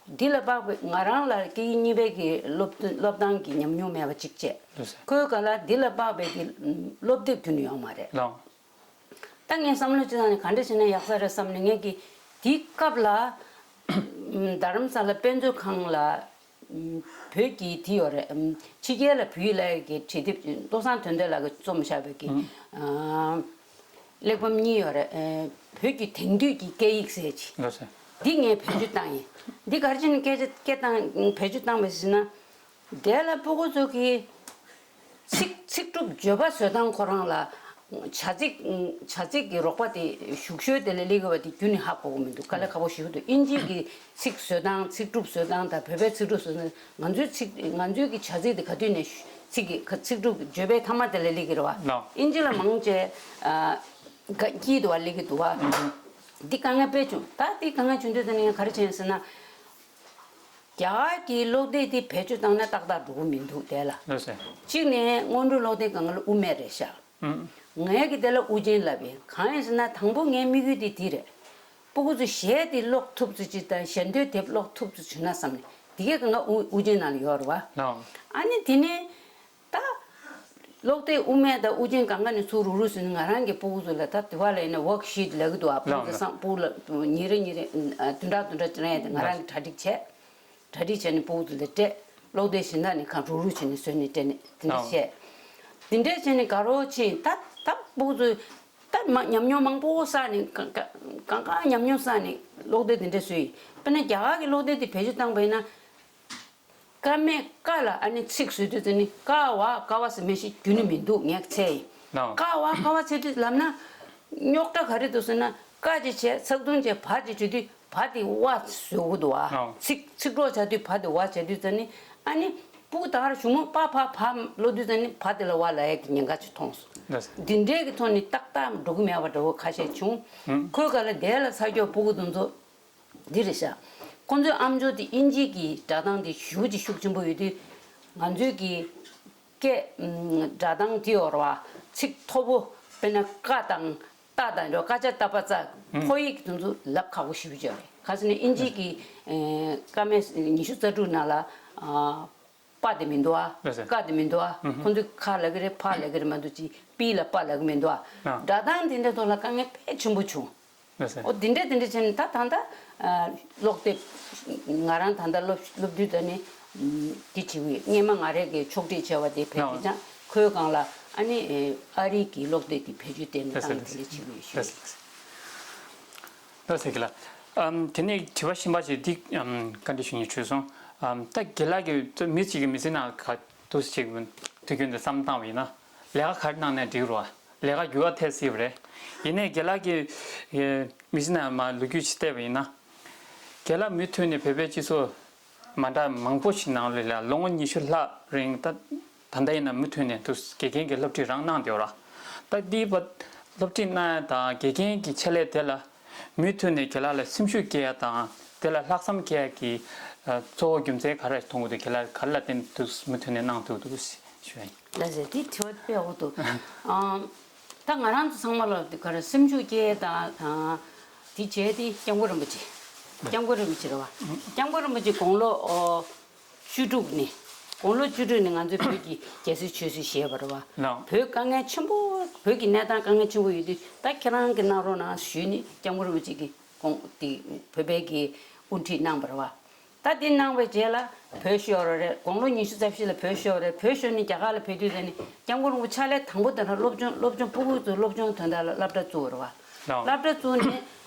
འདི་ལ་དཔག་པའི་ང་རང་ལ་སྐད་ཡིག་གཉིས་པའི་གི་སློབ་སློབ་སྟངས་ཀྱི་ཉམས་མྱོང་མེད་པ་གཅིག་བྱས། ལགས་སོ། ཁོའི་སྒང་ལ་འདི་ལ་དཔག་པའི་གི་སློབ་དེབ་ཁྱོན་ནས་ཡོད་མ་རེད། ལགས། ད་ངས་བསམ་བློ་ཅི་བཏང་ནས་ག་འདྲ་བྱས་ན་ཡག་ས་རེད་བསམ་ནས། ངས་ཀྱི་དེའི་སྐབས་ལ་རྡ་རམ་ས་ལ་དཔེ་མཛོད་ཁང་ལ་བོད་ཀྱི་དེ་ཡོད་རེད། ཕྱི་རྒྱལ་ལ་བོད་ཡིག་ལ་ཡི་གི་བྲིས་དེབ་བློ་བཟང་དོན་ལྡན་ལགས་ཀྱིས་རྩོམ་བཞག་པའི་གི་ཨ་གླེགས་བམ་གཉིས་ཡོད་རེད། ཨ་བོད་ཀྱི་དེང་དུས་ཀྱི་སྐད་ཡིག་ཟེར་གྱི། ལགས་སོ། འདི་ངས་བེད་སྤྱོད་བཏང་ཡིན། འདི་ག་རེ་བྱས་ནས་སྐད་ཆ་སྐད་བཏང་བེད་སྤྱོད་བཏང་བ་ཟེར་ན། དེ་ལ་ཕྲུ་གུ་ཚོ་གིས་ཚིག་ཚིག་གྲུབ་བརྗོད་པ་བཟོ་སྟངས་ཁོ་རང་ལ་བྱ་ཚིག་བྱ་ཚིག་གི་རོགས་པ་དེ་ཞུགས་ཤོས་དེ་ལ་སླེབས་ཀྱི་བ་དེ་ཁྱོན་ནས་ཧ་གོ་གི་མི་འདུག་དཀའ་ལས་ཁག་པོ་ཞེ་པོ་འདུག་དབྱིན་ཇིའི་གི་ཚིག་བཟོ་སྟངས། ཚིག་གྲུབ་བཟོ་སྟངས་དང་བོད་པའི་ཚིག་གྲུབ་བཟོ་སྟངས། ང་ཚོའི་ཚིག་ང་ཚོའི་གི་བྱ་ཚིག་དེ་ག་དུས་ནས་ཚིག་གི་ཚིག་གྲུབ་བརྗོད་པའི་མཐའ་མ་དེ་ལ་སླེབས་ཀྱི་རེད་བ། ལགས། དབྱིན་ཇི་ལ་མང་ཆེ་ཨ་ག་དཀྱིལ་དུ་བ་སླེབས་ཀྱི་འདུག་བ། འདི་དཀའ་ངལ་དཔེ་བྱུང་། ད་འདི་དཀའ་ངལ་བྱུང་དུས་ད་ནི་ང་ག་རེ་བྱས་ཟེར་ན། རྒྱ་གར་གྱི་ཀློག་དེབ་དེ་བེད་སྤྱོད་བཏང་ན་ཏག་ཏག་འགྲོ་གི་མི་འདུག་དེ་ལ། ལགས་སོ། གཅིག་ནས་སྔོན་འགྲོའི་ཀློག་དེབ་སྒང་ལ་དབུ་མེད་རེད་ཤག་ཨང་། ངས་ཀྱི་དེ་ལ་དབུ་ཅན་ལབ་ཡིན། གང་ཡིན་ཟེར་ན་དང་པོ་ངའི་དམིགས་ཡུལ་དེ་འདི་རེད། ཕྲུ་གུ་ཚོ་གཞས་དེ་ཀློག་ཐུབ་ཚོད་ཅིག་དང་ཞལ་འདོན་དེབ་ཀློག་ཐུབ་ཚོད་བྱུང་ན་བསམ་ནས་དེ་གས་སྒང་ལ་དབུ་དབུ་ཅན་ནང་ལ་ཡོད་རེད་བ། ལགས། ཨ་ནི་དེ་ནས། ད་ཀློག་དེབ་དབུ་མེད་དང་དབུ་ཅན་སྒང་ག་ནས་ཚུར་རུག་རུག་ཟེར་ནས་ང་རང་གི་ཕྲུ་གུ་ཚོ་ལ་ད་དེ་བ་ལ་ཡིན་ན་ཝོག་ཤིཊ་ལབ་ཀྱི་འདུག་ཨ། ཕྲུ་གུ་ཚོ་སང་ཕྲུ་གུ་ལ་ཉིན་རེ་ཉིན་རེ་ཨ་བདུན་ཕྲག་བདུན་ཕྲག་ཅིག་རན་ཡ་དེ་ང་རང་གིས་གྲ་སྒྲིག་བྱས། གྲ་སྒྲིག་བྱས་ནས་ཕྲུ་གུ་ཚོ་ལ་སྤྲད། ཀློག་དེབ་གཞན་དག་ནས་གང་རུག་རུག་བྱས་ནས་བཟོས་ནས་སྤྲད་ནས་དེ་འདྲ་བྱས། དེ་འདྲ་བྱས་ནས་དགའ་རོགས་ཕྱིན། ད་ད་ཕྲུ་གུ་ཚོས་ད་མ་ཉམས་མྱོང་མང་པོ་བསགས་ནས་གང་གང་གང་ཉམས་མྱོང་བསགས་ནས་ཀློག་དེབ་དེ་འདྲ་བཟོས་ཡིན། དཔེར་ན་རྒྱ་གར་གྱི་ཀློག་དེབ་དེ་བེད་སྤྱོད་བཏང་པ་ཡིན་ན། ཀ་མད་ཀ་ལ་ཨ་ནི་ཚིག་བཟོས་དུས་ཙ་ནི་ཀ་བ་ཀ་བ་ཟེར་མི་ཞིག་རྒྱུན་ནས་མི་འདུག་ངས་བཙལ་ཡིན། ལགས། ཀ་བ་ཀ་བ་ཟེར་དུས་ལབ་ན། རྙོག་དྲ་ག་རེ་འདུག་ཟེར་ན། ཀ་ཅིག་བྱས་ཚག་ཐུང་བྱས་བ་ཅིག་བྱེད་དུས་བ་དེ་བ་བཟོ་དགོས་འདུག་བ། ལགས། ཚིག་ཚིག་གྲོགས་བྱ་དུས་བ་དེ་བ་བྱ་དུས་ཙ་ནི་ཨ་ནི་ཕྲུ་གུ་ད་ག་རང་གཞུག་མ་པ་ཕ་བ་ཀློག་དུས་ཙ་ནི་བ་དེ་ལ་བ་ལབ་ཡག་གི་ཉེན་ཁ་ཅིག་མཐོང་སོང་། ལགས། འདི་འདྲའི་གི་ཐོག་ནས་ཏག་ཏག་འགྲོ་གི་མེད་པ་འདྲ་བོ་ཁ་ཤས་བྱུང་། ཧུམ། ཁོའི་སྒང་ལ་དེ་ལ་ཚ་སྐྱོ་ཕྲུ་གུ་དེ་ཚོ། འདི་རེད་ཤག་ཁོང་ཚོའི་ཨམ་ཅོག་དེ་དབྱིན་ཇི་གི་སྒྲ་གདངས་དེ་ཞེ་པོ་ཅིག་ཤུགས་ཆེན་པོ་ཡོད་དུས། ང་ཚོའི་གི་སྐད་ཨམ་སྒྲ་གདངས་དེ་ཡོད་རེད་བ། ཚིག་མཐོ་པོ་དཔེར་ན་ཀ་དང་ཏ་དང་འདྲ་བོ་ཀ་ཅ་ཏ་པ་ཙ། ཧུམ། ཕོ་ཡིག་དེ་ཚོ་ལབ་ཁག་པོ་ཞེ་པོ་ཅིག་ཡོད་རེད། ག་ཟེར་ན་དབྱིན་ཇི་གི་ཨེ་ཀ་མད་ཉི་ཤུ་རྩ་དྲུག་ནང་ལ་ཨ། པ་དེ་མི་འདུག་ཨ། ལགས་སོ། ཀ་དེ་མི་འདུག་ཨ། ཧུམ་ཧུམ། ཁོང་ཚོས་ཁ་ལབ་ཀྱི་རེད། ཕ་ལབ་ཀྱི་རེད་མ་གཏོགས་ཅིག་པི་ལ་པ་ལབ་ཀྱི་མི་འདུག་ཨ། ཨ། སྒྲ་གདངས་དེ་འདྲའི་ཐོག་ལ་དཀའ་ངལ་དཔེ་ཆེན་པོ་བྱུང་། ལགས་སོ། འོ་དེ་འདྲས་དེ་འདྲས་བྱས་ནས་ད་ད་ལྟ་ཨ་ཀློག་དེབ་ང་རང་ད་ལྟ་སློབ་སློབ་དུས་ད་ནི་ཨམ་དེ་བྱེད་ཀྱི་ཡོད། སྔོན་མ་ང་རང་གིས་ཕྱོགས་སྒྲིག་བྱས་པ་དེ་བེད་སྤྱོད་ཨ། ཀྱང་ཁོའི་སྒང་ལ་ཨ་ནི་ཨ་རི་གི་ཀློག་དེབ་དེ་བེད་སྤྱོད་བཏོན་ནས་ལགས་སོ། བཏང་ནས་དེ་འདྲས་བྱེད་ཀྱི་ཡོད་ཞུ། ལགས་སོ། ལགས་སོ། ལགས་སོ་རྒན་ལགས། ཨམ་དེ་ནས་དྲི་བ་གཞན་པ་ཞིག་འདི་ཨམ་བཀའ་འདྲི་ཞུ་སྙིང་བྲོས་སོང་། ཨམ་ད་རྒན་ལགས་ཀྱིས་མི་གཅིག་གི་མི་ཚེ་ནང་ག་ འདུག་ཅིག་དུས་རྒྱུན་དུ་བསམ་བཏང་བ་ཡིན་ན། ལས་ཀ་ག་རེ་གནང་ནའང་འགྲིག་རེད་བ། ལས་ཀ་འགྱུར་བ་ཐེབས་སྲིད་པ་རེད། ཡིན་ནའི་རྒན་ལགས་ཀྱིས་མི་ཚེ་ནང་མར་ལོ་རྒྱུས་ཅིག་བལྟས་པ་ཡིན་ན། རྒན་ལགས་མུ་མཐུད་ནས་བོད་པའི་སྤྱི་ཚོགས་མ་འདྲ་མང་པོ་ཞིག་ནང་ལ་ལོ་ངོ་ཉི་ཤུ་ལྷག་རིང་ད་ད་ལྟ་ཡིན་ན་མུ་མཐུད་ནས་འདུག་དགེ་རྒན་གྱི་སློབ་ཁྲིད་རང་གནང་བསྡད་ཡོད་ར། ད་འདི་བ་སློབ་ཁྲིད་གནང་ཡ་དང་དགེ་རྒན་གྱི་ཆེད་ལས་དེ་ལ། མུ་མཐུད་ནས་རྒན་ལགས་ལ་སེམས་ཤུགས་སྐྱེ་ཡ་དང་དེ་ལ་ལྷག་བསམ་སྐྱེ་ཡ་གི་ཨ་གཙོ་བོ་རྒྱུ་མཚན་ག་རེ་མཐོང་གི་འདུག་རྒན་ལགས་ག་རེ་ལ་བརྟེན་དུས་མུ་མཐུད་ནས་གནང་ཐུབ་འདུག་ཞུ་ཡ་ཡིན། ལགས་སེ་དེ་དྲི་བ་དཔེ་ཡག་པོ་འདུག་ཨང་། ད་ང་རང་ཚོ་ཚང་མ་ལ་ག་རེ་སེམས་ཤུགས་སྐྱེ་ཡ་དང་དང་དེ་བྱས་ཏེ་སྐྱབས་མགོན་རིན་པོ་ཆེ། སྐྱབས་མགོན་རིན་པོ་ཆེ་རེད་བ། སྐྱབས་མགོན་རིན་པོ་ཆེ་དགུང་ལོ་ཨོ། བཅུ་དྲུག་ནས། དགུང་ལོ་བཅུ་དྲུག་ནས་ང་ཚོས་བོད་ཀྱི་རྒྱལ་སྲིད་ཆོས་སྲིད་བཞེས་པ་རེད་བ། ལགས། བོད་དཀའ་ངལ་ཆེན་པོ། བོད་ཀྱི་གནས་སྟངས་དཀའ་ངལ་ཆེན་པོ་ཡོད་དུས་ད་ཁྱེད་རང་གིས་གནང་རོགས་གནང་ཞུས་ནས་སྐྱབས་མགོན་རིན་པོ་ཆེ་གིས་དགོངས་དེ་བོད་པའི་གི་དབུ་ཁྲིད་གནང་བ་རེད་བ། ད་དེ་གནང་བའི་རྗེས་ལ་བོད་ཤོར་བ་རེད། དགུང་ལོ་ཉི་ཤུ་རྩ་བཞི་ལ་བོད་ཤོར་བ་རེད། བོད་ཤོར་ནས་རྒྱ་གར་ལ་ཕེབས་དུས་དེ་ནས་སྐྱབས་མགོན་རིན་པོ་ཆེ་ཕྱག་ལས་དང་པོ་དེ་ལ་སློབ་སྦྱོང་སློབ་སྦྱོང་ཕྲུ་གུ་ཚོའི་སློབ་སྦྱོང་དོན་དག་ལ་སློབ་གྲྭ་བཙུགས་པ་རེད་བ། ལགས། སློབ་གྲྭ་བཙུགས་ནས།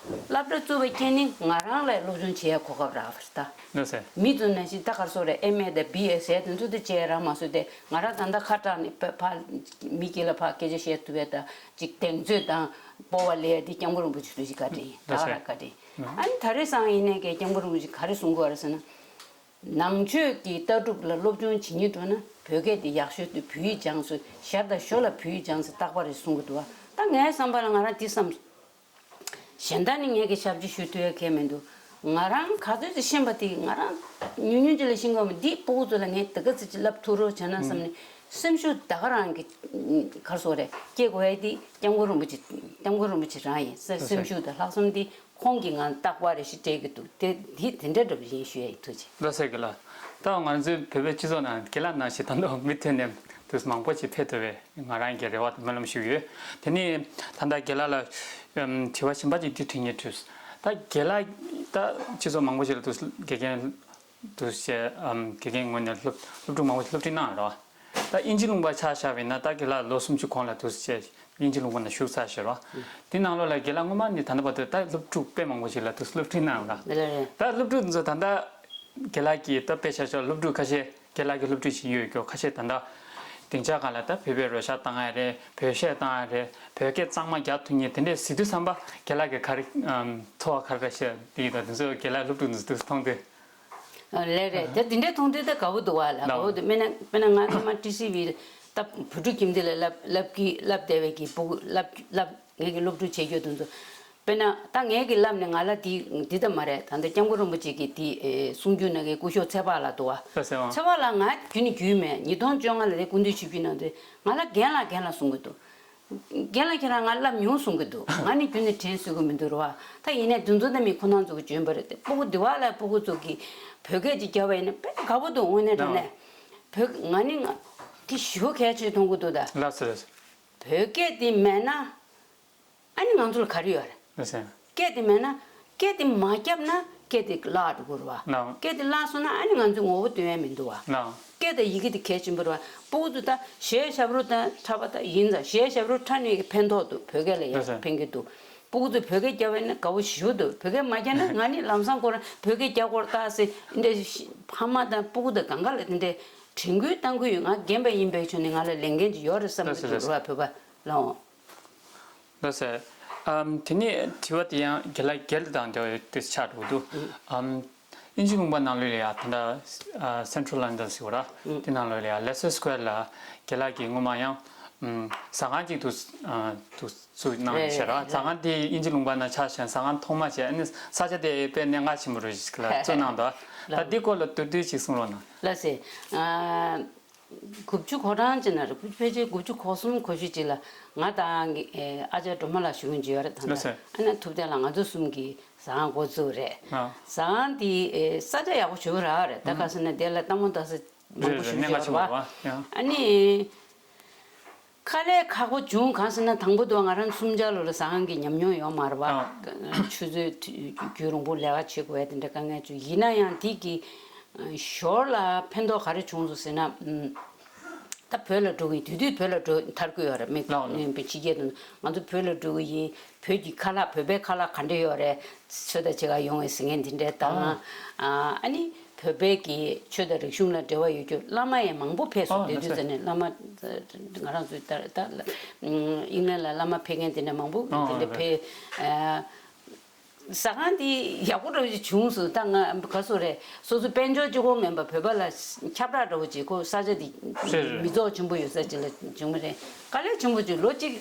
སློབ་གྲྭ་བཙུགས་པའི་རྐྱེན་ནི་ང་རང་ལ་སློབ་སྦྱོང་བྱེད་ཡ་གོ་སྐབས་རག་པ་རེད་ད། ལགས་སེ། མི་ཚོ་ནང་བཞིན་ད་ག་རེ་ཟེར་དགོས་རེད། ཨེམ་ཨེ་དང་བི་ཨེ་ཟེར་དེ་ཚོ་དེ་བྱས་རག་མ་སོང་སྟེ་ང་རང་ད་ལྟ་ཁ་གྲག་ནས་ཕ་ཕ་མི་དཀྱིལ་ལ་ཕར་སྐད་ཆ་བཤད་ཐུབ་ཡ་ད་ཅིག་གདེང་ཚོད་དང་སྤོབས་པ་སླེབས་ཡ་དེ་སྐྱབས་མགོན་རིན་པོ་ཆེ་ཐུགས་རྗེ་བཀའ་དྲིན་ཡིན། ད་ལགས་སེ། ག་རེ་བཀའ་དྲིན་ཡིན། ཨ་ནི་ད་རེས་སང་ཡིན་ནའི་ཀྱེ་སྐྱབས་མགོན་རིན་པོ་ཆེ་ག་རེ་གསུང་གི་ཡོད་རེད་ཟེར་ན། ནང་ཆོས་ཀྱི་ལྟ་གྲུབ་ལ་སློབ་སྦྱོང་བྱེད་སྙིང་འདོད་ན་བོད་སྐད་དེ་ཡག་ཤོས་དེ་བོད་ཡིག་སྦྱངས་སོ་ཞར་དང་ཞོར་ལ་བོད་ཡིག་སྦྱངས་སོ་རྟག་པར་རེད་གསུང་གི་འདུག་བ། ད་ངའི་བསམ་པ་ལ་ང་རང་འདི་བསམ། གཞན་དག་ནི་ངས་ཀྱི་ཞབས་ཕྱི་ཞུ་ཐུབ་ཡ་གང་ཡང་མི་འདུག་ང་རང་ག་ཚོད་ཅིག་ཤེས་པ་དེ་ང་རང་ཉུང་ཉུང་ཅིག་ལ་ཤེས་ཀྱི་མ་འདི་སྤུ་གུ་ཚོ་ལ་ངས་དེ་ག་ཚོད་ཅིག་བསླབ་ཐུབ་རོགས་བྱས་ན་བསམ་ནས་སེམས་ཤུགས་ད་ག་རང་གི་ག་རེ་ཟེར་དགོས་རེད་སྐྱེ་དགོས་ཡ་དེ་སྐྱབས་མགོན་རིན་པོ་ཆེ་སྐྱབས་མགོན་རིན་པོ་ཆེ་རང་ཡིན་སེམས་ཤུགས་དང་ལྷག་བསམ་དེ་ཁོང་གིས་ང་རྟག་པར་རེ་ཞིག་སྤྲད་ཀྱི་འདུག་དེ་འདི་དེ་འདྲ་འདྲ་པོ་ཡིན་ཞུ་ཡ་ཡིན་ཐུགས་རྗེ་ཆེ། ལགས་སེ་རྒན་ལགས། ད་ང་ཚོའི་བོད་པའི་སྤྱི་ཚོགས་ནང་རྒན་ལགས་ནང་བཞིན་ད་དུང་མུ་མཐུད་ནས་དུས་མང་པོ་ཞིག་ཕེབས་ཐུབ་པའི་ང་རང་གི་རེ་བ་དང་སྨོན་ལམ་ཞུ་གི་ཡོད། དེ་ནས་ད་ལྟ་རྒན་ལགས་ལ་ཨམ་དྲི་བ་གཞན་པ་ཅིག་འདི་དྲི་སྙིང་འདོད། ད་རྒན་ལགས་ད་སྤྱི་ཚོགས་མང་པོ་ཞིག་ལ་དུས་དགེ་རྒན་དུས་བྱས་ཨམ་དགེ་རྒན་ངོས་ནས་སློབ་སློབ་ཕྲུག་མང་པོ་ཞིག་སློབ་ཁྲིད་གནང་ཡོད་རེད་བ། ད་དབྱིན་ཇི་ལུང་པ་ཆ་བཞག་པ་ཡིན་ན་ད་རྒན་ལགས་ལོ་སུམ་ཅུ་གོང་ལ་དུས་བྱས་དབྱིན་ཇི་ལུང་པ་ནང་ཞུགས་ཚར་ཞེས་རེད་བ། དེ་ནང་ལོགས་ལ་རྒན་ལགས་སྔོན་མ་ནས་ད་ལྟ་བར་དུ་ད་སློབ་ཕྲུག་དཔེ་མང་པོ་ཞིག་ལ་དུས་སློབ་ཁྲིད་གནང་ཡོད་རེད་བ། ལགས་རེད། ད་སློབ་ཕྲུག་ཚོ་ད་ལྟ་རྒན་ལགས་ཀྱིས་ད་དཔེ་ཆ་བཞག་སློབ་ཕྲུག་ཁ་ཤས་རྒན་ལགས་ཀྱི་སློབ་ཁྲིད་བྱེད་ཡོད་སྐྱོ་ཁ་ཤས་ད་ལྟ་སྡིངས་ཆ་སྒང་ལ་ད་བོད་པའི་རོལ་ཆ་བཏང་ཡ་རེད། བོད་གཞས་བཏང་ཡ་རེད། བོད་སྐད་གཙང་མ་རྒྱག་ཐུབ་མཁན་དེ་འདྲས་གཟིགས་དུས་ཙམ་པ་རྒན་ལགས་ཀྱི་ག་རེ་ཨམ་ཚོར་བ་ག་རེ་རེད་ཤག་དེ་ཡིན་ད་དེ་ཚོ་རྒན་ལགས་སློབ་ཕྲུག་ཚོ་དུས་མཐོང་དུས། ལགས་རེད། དེ་འདི་འདྲས་མཐོང་དུས་ད་དགའ་པོ་འདུག་བ་ལ་དགའ་པོ་འདུག་དམན་ན་དཔེར་ན་ང་སྔོན་མ་ཊི་སི་ཝི་ད་བོད་ཕྲུག་ཁྱིམ་སྡེ་ལ་བསླབ་བསླབ་ཀྱི་བསླབ་བསྡད་པའི་གི་སྤུ་གུ་བསླབ་བསླབ་ངེད་ཀྱི་སློབ་ཕྲུག་བྱེད་རྒྱུ་དེ་ཚོ། དཔེར་ན་ད་ངེད་ཀྱི་བསླབ་ནས་ང་ལ་འདི་འདི་ལྟ་མ་རེད། ད་ལྟ་སྐྱབས་མགོན་རིན་པོ་ཆེ་གི་འདི་ཨེ་གསུང་རྒྱུན་ནང་གི་སྐུ་ཞབས་ཚེ་དཔག་ལགས་འདུག་བ། ལགས་སེ་ཨང་། ཚེ་དཔག་ལགས་ང་རྒྱུན་ནས་རྒྱུས་མེད་ཉིས་སྟོང་བཅོ་ལྔ་ལ་དེ་སྐུ་མདུན་ཆིབས་བསྒྱུར་གནང་དུས་ང་ལ་རྒན་ལགས་རྒན་ལགས་གསུང་གི་འདུག་རྒན་ལགས་ཁྱེད་རང་ང་བསླབ་མྱོང་གསུང་གི་འདུག་ང་ནི་རྒྱུན་ནས་དྲན་གསོས་ཀྱི་མི་འདུག་རེད་བ། ད་ཡིན་ནའི་འདི་ཚོ་ད་མི་ཁོ་ན་ཚོ་གི་འཇོན་པ་རེད་དེ་སྤུ་གུ་འདི་བ་ལ་སྤུ་གུ་ཚོ་གི་བོད་སྐད་ཅིག་རྒྱབ་པ་ཡིན་ན་དཔེ་དགའ་པོ་འདུག་དངོས་གནས་དྲང་གནས། བོད་ང་ནི་ང་དེ་ཞེ་པོ་གལ་ཆེ་མཐོང་གི་འདུག་ད། ལགས་སེ་ལགས་སེ། བོད་སྐད་དེ་མེད་ན། ཨ་ནི་ང་ཚོ་ལ་ག་རེ་ཡོད་རེད། ལགས་སེ། སྐད་དེ་མེད་ན། སྐད་དེ་མ་བརྒྱབ་ན་སྐད་དེ་བརླག་འགྲོ་གི་རེད་བ། ལགས། སྐད་དེ་བརླག་སོང་ན་ཨ་ནི་ང་ཚོས་ངོ་བོ་སྟོན་ཡ་མི་འདུག་བ། ལགས། སྐད་དང་ཡི་གེ་དེ་གལ་ཆེན་པོ་རེད་བ། སྤུ་གུ་ཚོ་ད་གཞས་ཞབས་བྲོ་དང་འཁྲབ་པ་ད་ཡིན་ཙང་གཞས་ཞབས་བྲོ་འཁྲབ་ནས་ཕན་ཐོགས་འདུག་བོད་སྐད་ལ་ཡང་ལགས་སེ། ཕན་གྱི་འདུག་སྤུ་གུ་ཚོས་བོད་སྐད་རྒྱབ་པ་ཡིན་ན་དགའ་པོ་ཞེ་པོ་འདུག་བོད་སྐད་མ་རྒྱབ་ན་ང་ནི་ལམ་སང་ཁོ་རང་བོད་སྐད་རྒྱབ་དགོས་རེད་ད་ཟེར་འདི་འདྲ་ཕ་མ་དང་སྤུ་གུ་དང་གང་ག་ལ་དེ་འདྲའི་དྲན་སྐུལ་གཏང་གི་ཡོད། ང་རྒན་པ་ཡིན་པའི་ཆ་ནས་ང་ལ་ལས་འགན་ཅིག་ཡོད་རེད་བསམ་གྱི་འདུག་ལགས་སེ། རེད་བ་བོད་པ་ལའང་། ལགས་སེ། ཨམ། དེ་ནས་དྲི་བ་དེ་ཡང་རྒན་ལགས་སྒེར་དང་འབྲེལ་བའི་དེ་ཆགས་འགྲོ་གི་འདུག་ཨམ། དབྱིན་ཇི་ལུང་པ་ནང་ལོགས་ལ་ཡ་ད་ལྟ་ཨ་Central London ཟེར་བ་ར། དེ་ནང་ལོགས་ལ་ཡ་Leicester Square ལ་རྒན་ལགས་ཀྱིས་སྔོན་མ་ཡང་ཨམ་ཟ་ཁང་ཅིག་ཏུ་ཨ་ཏུ་བཙུགས་གནང་རེད་ཤག་ར། རེད། ཟ་ཁང་དེ་དབྱིན་ཇི་ལུང་པ་ནང་ཆགས་ཤིང་ཟ་ཁང་ཐོག་མ་བྱས་ཨ་ནི་ས་ཆ་དེ་དཔེ་གནད་འགག་ཆེན་པོ་རེད་ཞིག་ལ་བཙུགས་གནང་འདུག་ད་འདི་སྐོར་ལ་མདོར་བསྡུས་ཅིག་གསུང་རོགས་གནང་། ལགས་སེ། ཨ། དགུ་བཅུ་གོ་གྲངས་ཅིག་ན་རེད། ཕལ་ཆེར་དགུ་བཅུ་གོ་གསུམ་གོ་བཞི་ཅིག་ལ་ང་དང་ཨ་ཅག་སྒྲོལ་མ་ལགས་ཞུ་གི་ཡོད་རེད་ད་ལྟ། ལགས་སེ། ཨ་ནི་ཐུབ་བསྟན་ལགས་ང་ཚོ་གསུམ་གྱིས་ཟ་ཁང་འགོ་བཙུགས་རེད། ཨ། ཟ་ཁང་དེ་ས་ཆ་ཡག་པོ་ཞེ་པོ་རག་རེད་ད། ག་ཟེར་ན་དེ་ལ་ལྟད་མོ་ལྟ་ས་མང་པོ་ཞེ་པོ་ཞིག་ཡོད་རེད་བ། ཨ་ནི། དཀའ་ལས་ཁག་པོ་བྱུང་གང་ཟེར་ན་དང་པོ་དུ་ང་རང་གསུམ་ཆ་ལོ་ལ་ཟ་ཁང་གི་ཉམས་མྱོང་ཡོད་མ་རེད་བ། ཆུ་ཚོད་རྒྱུན་རིང་པོ་ལས་ཀ་བྱེད་དགོས་དེ་འདྲ་དཀའ་ངལ་བྱུང་ཡིན་ན་ཡང་དེ་གི་ཞོར་ལ་ཕན་ཐོགས་ག་རེ་བྱུང་སོང་ཟེར་ན། ད་བོད་ལ་འགྲོ་གི་དུས་དུས་བོད་ལ་འགྲོ་ཐར་གི་ཡོད་རེད་མི་ཕྱི་རྒྱལ་དུ་ང་ཚོ་བོད་ལ་འགྲོ་གི་ཡིན། བོད་ཀྱི་ཁ་ལག་བོད་པའི་ཁ་ལག་ག་འདྲ་ཡོད་རེད། ཚོད་ལྟ་བྱེད་ག་ཡོང་བའི་ཟེར་མཁན་དེ་འདྲ་དང་། ཨ་ནི། བོད་པའི་གི་ཆོས་དང་རིག་གཞུང་ལ་འབྲེལ་བ་ཡོད་རྒྱུ་བླ་མ་ཡང་མང་པོ་ཕེབས་སོང་། ཨ་དེ་དུས་ཙམ་ནས་བླ་མ་ང་རང་ཚོའི་ད་ད་ཨིང་ལན་ལ་བླ་མ་ཕེབས་མཁན་དེ་འདྲ་མང་པོ་ཨ་དེ་འདྲ་ཕེབས། ཨ་ཟ་ཁང་དེ་ཡག་པོ་འདྲ་བོ་ཅིག་བྱུང་སོང་། ད་ང་ག་སོ་རེད། སོ་སོ་དཔལ་འབྱོར་གཅིག་པོ་མིན་པ་བོད་པ་ལ་ཁྱབ་བསྒྲགས་འདྲ་བོ་ཅིག་ཁོ་ས་ཆ་དེ་རེད་རེད། མི་ཚོགས་ཆེན་པོ་ཡོད་ས་ཅིག་ལ་བྱུང་བ་རེད། དཀའ་ལས་ཆེན་པོ་ཅིག་ལོ་གཅིག་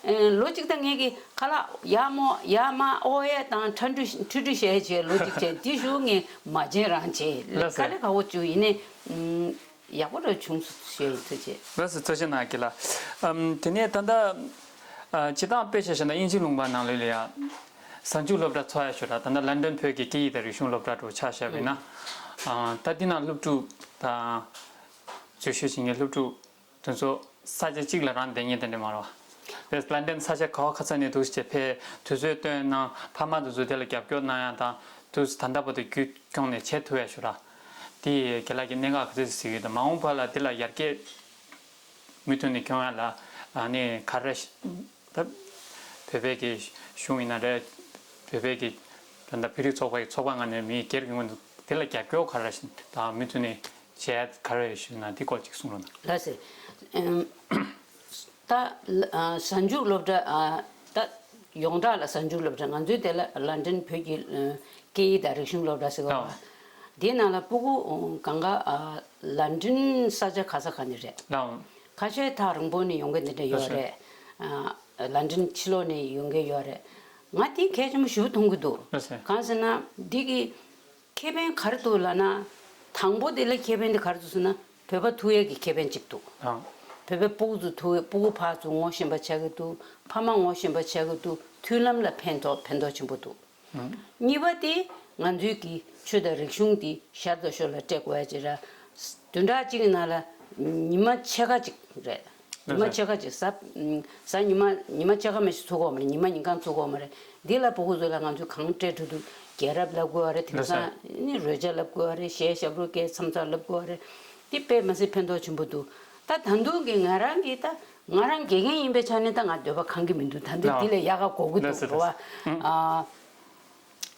ཨེ་ལོ་གཅིག་ད་ངས་ཀྱི་ཁ་ལག་ཡར་མོ་ཡར་མར་ཨོ་ཡེ་དང་ཁྲ་འཁྲུ་ཁྲུ་ཁྲུ་བཤད་བྱས་ལོ་གཅིག་བྱས། དེ་ཞུ་ངས་མ་བྱན་རང་བྱས། ལགས་སོ། དཀའ་ལས་ཁག་པོ་བྱུང་། ཡིན་ནའི་ཡག་པོ་འདྲ་བྱུང་སོང་ཞུ་ཡ་ཡིན། ཐུགས་རྗེ་ཆེ། ལགས་སོ། ཐུགས་རྗེ་གནང་། ཀྱི་ལགས། ཨམ་དེ་ནས་ད་ལྟ་ཨ་སྤྱིར་བཏང་དཔེ་ཆ་བཞག་ན་དབྱིན་ཇི་ལུང་པ་ནང་ལོགས་ལ་ཡ་གཟའ་མཇུག་སློབ་གྲྭ་ཚོགས་ཡ་ཞུ་ར། ད་ལྟ་ལན་ཌན་བོད་ཀྱི་སྐད་ཡིག་དང་རིག་གཞུང་སློབ་གྲྭ་འདྲ་བོ་ཆ་བཞག་པ་ཡིན་ན། ཨ་ད་འདི་ནང་སློབ་ཕྲུག་དང་འཛུལ་ཞུགས་བྱེད་མཁན་སློབ་ཕྲུག་དེ་ཚོ་ས་ཆ་གཅིག་ལ་རང་བསྡད་མཁན་དེ་འདྲ་མ་རེད་བ། བས་ལན་ཌན་ས་ཆ་ག་བ་ག་ས་ནས་འདུག་སེ་ཕེབས། དུས་ཚོད་བཏོན་གནང་། ཕ་མ་དེ་ཚོ་དེ་ལ་རྒྱབ་སྐྱོར་གནང་ཡ་དང་། དུས་ད་ལྟ་བར་དུ་རྒྱུད་སྐྱོང་ནས་བྱེད་ཐུབ་ཡ་ཞུ་ར། དེ་རྒན་ལགས་ཀྱིས་གནད་འགག་ག་ཚོད་ཅིག་གཟིགས་ཡོད་དམ། མ་འོངས་པ་ལ་དེ་ལ་ཡར་རྒྱས་མུ་མཐུད་ནས་སྐྱོང་ཡ་ལ་ཨ་ནི་ག་རེ་ད་བོད་པའི་གི་གཞུང་ཡིན་ན་རེད། བོད་པའི་གི་ད་ལྟ་བོད་རིགས་ཚོགས་པ་ཡི་ཚོགས་པ་ངོས་ནས་མི་སྒེར་གྱི་ངོས་ནས་དེ་ལ་རྒྱབ་སྐྱོར་ག་རེ་དང་མུ་མཐུད་ནས་བྱས་ག་རེ་ཞུས་ན་འདི་སྐོར་ཅིག་གསུང་རོགས་གནང་། ལགས་སེ། ཨེམ། ད་ཨ་གཟའ་མཇུག་སློབ་གྲྭ་ཨ་ད་ཡོངས་གྲགས་ལ་གཟའ་མཇུག་སློབ་གྲྭ། ང་ཚོའི་དེ་ལ་ལན་ཌན་བོད་ཀྱི་ཨ་སྐད་ཡིག་དང་རིག་གཞུང་སློབ་གྲྭ་ཟེར་བ། ལགས། དེའི་ནང་ལ་སྤུ་གུ་ཨ་གང་ག་ཨ་ལན་ཌན་ས་ཆ་ག་ས་ག་ནས་རེད། ལགས། ཁ་ཤས་ཐག་རིང་པོ་ནས་ཡོང་མཁན་དེ་འདྲ་ཡོད་ལགས་སེ། རེད། ཨ་ལན་ཌན་ཕྱི་ལོགས་ནས་ཡོང་མཁན་ཡོད་རེད། ང་དེ་གལ་ཆེན་པོ་ཞེ་པོ་མཐོང་གི་འདུག་ལགས་སེ། གང་ཟེར་ན་འདི་གི་ཁེ་ཕན་ག་རེ་འདུག་ལབ་ན། དང་པོ་དེ་ལ་ཁེ་ཕན་དེ་ག་རེ་འདུག་ཟེར་ན། བོད་པ་ཐུག་ཡས་ཀྱི་ཁེ་ཕན་གཅིག་འདུག་ཨང་། བོད་པའི་སྤུ་གུ་ཚོ་ཐུག་སྤུ་གུ་ཕར་ཚུར་ངོ་ཤེས་པ་ཆགས་ཀྱི་འདུག་ཕ་མ་ངོ་ཤེས་པ་ཆགས་ཀྱི་འདུག་མཐུན་ལམ་ལ་ཕན་ཐོགས་ཕན་ཐོགས་ཆེན་པོ་འདུག་ཨང་། གཉིས་པ་དེ་ང་ཚོའི་གི་ཆོས་དང་རིག་གཞུང་དེ་ཞར་དང་ཞོར་ལ་སྤྲད་དགོས་ཡ་ཅིག་ར། བདུན་ཕྲག་གཅིག་གི་ནང་ལ་ཉི་མ་ཕྱེད་ཀ་གཅིག་རེད། ཉི་མ་ཕྱེད་ཀ་ཅིག་གཟའ་གཟའ་ཉི་མ་ཉི་མ་ཕྱེད་ཀ་མ་ཞིག་ཚུགས་ཀྱི་ཡོད་མ་རེད། ཉི་མ་ཉིན་གང་ཚུགས་ཀྱི་ཡོད་མ་རེད། འདི་ལ་སྤུ་གུ་ཚོ་ལ་ང་ཚོས་གང་སྤྲད་ཐུབ་ཐུབ། རྒྱལ་རབས་ལབ་དགོས་པ་རེད། དེང་སང་ནི་རོལ་ཆ་ལབ་དགོས་པ་རེད། གཞས་ཞབས་བྲོ་སྐད་མཚམས་མཚམས་ལབ་དགོས་པ་རེད། འདི་དཔེ་མི་སྲིད་ཕན་ཐོགས་ཆེན་པོ་འདུག་ད་ད་དུང་གི་ང་རང་གི་ད་ང་རང་དགེ་རྒན་ཡིན་པའི་ཆ་ནས་ད་ང་འདོད་པ་ཁེངས་ཀྱི་མི་འདུག་ད་འདི་འདི་ལས་ཡག་ག་དགོས་ཀྱི་འདུག་རེད་བ། ཨ་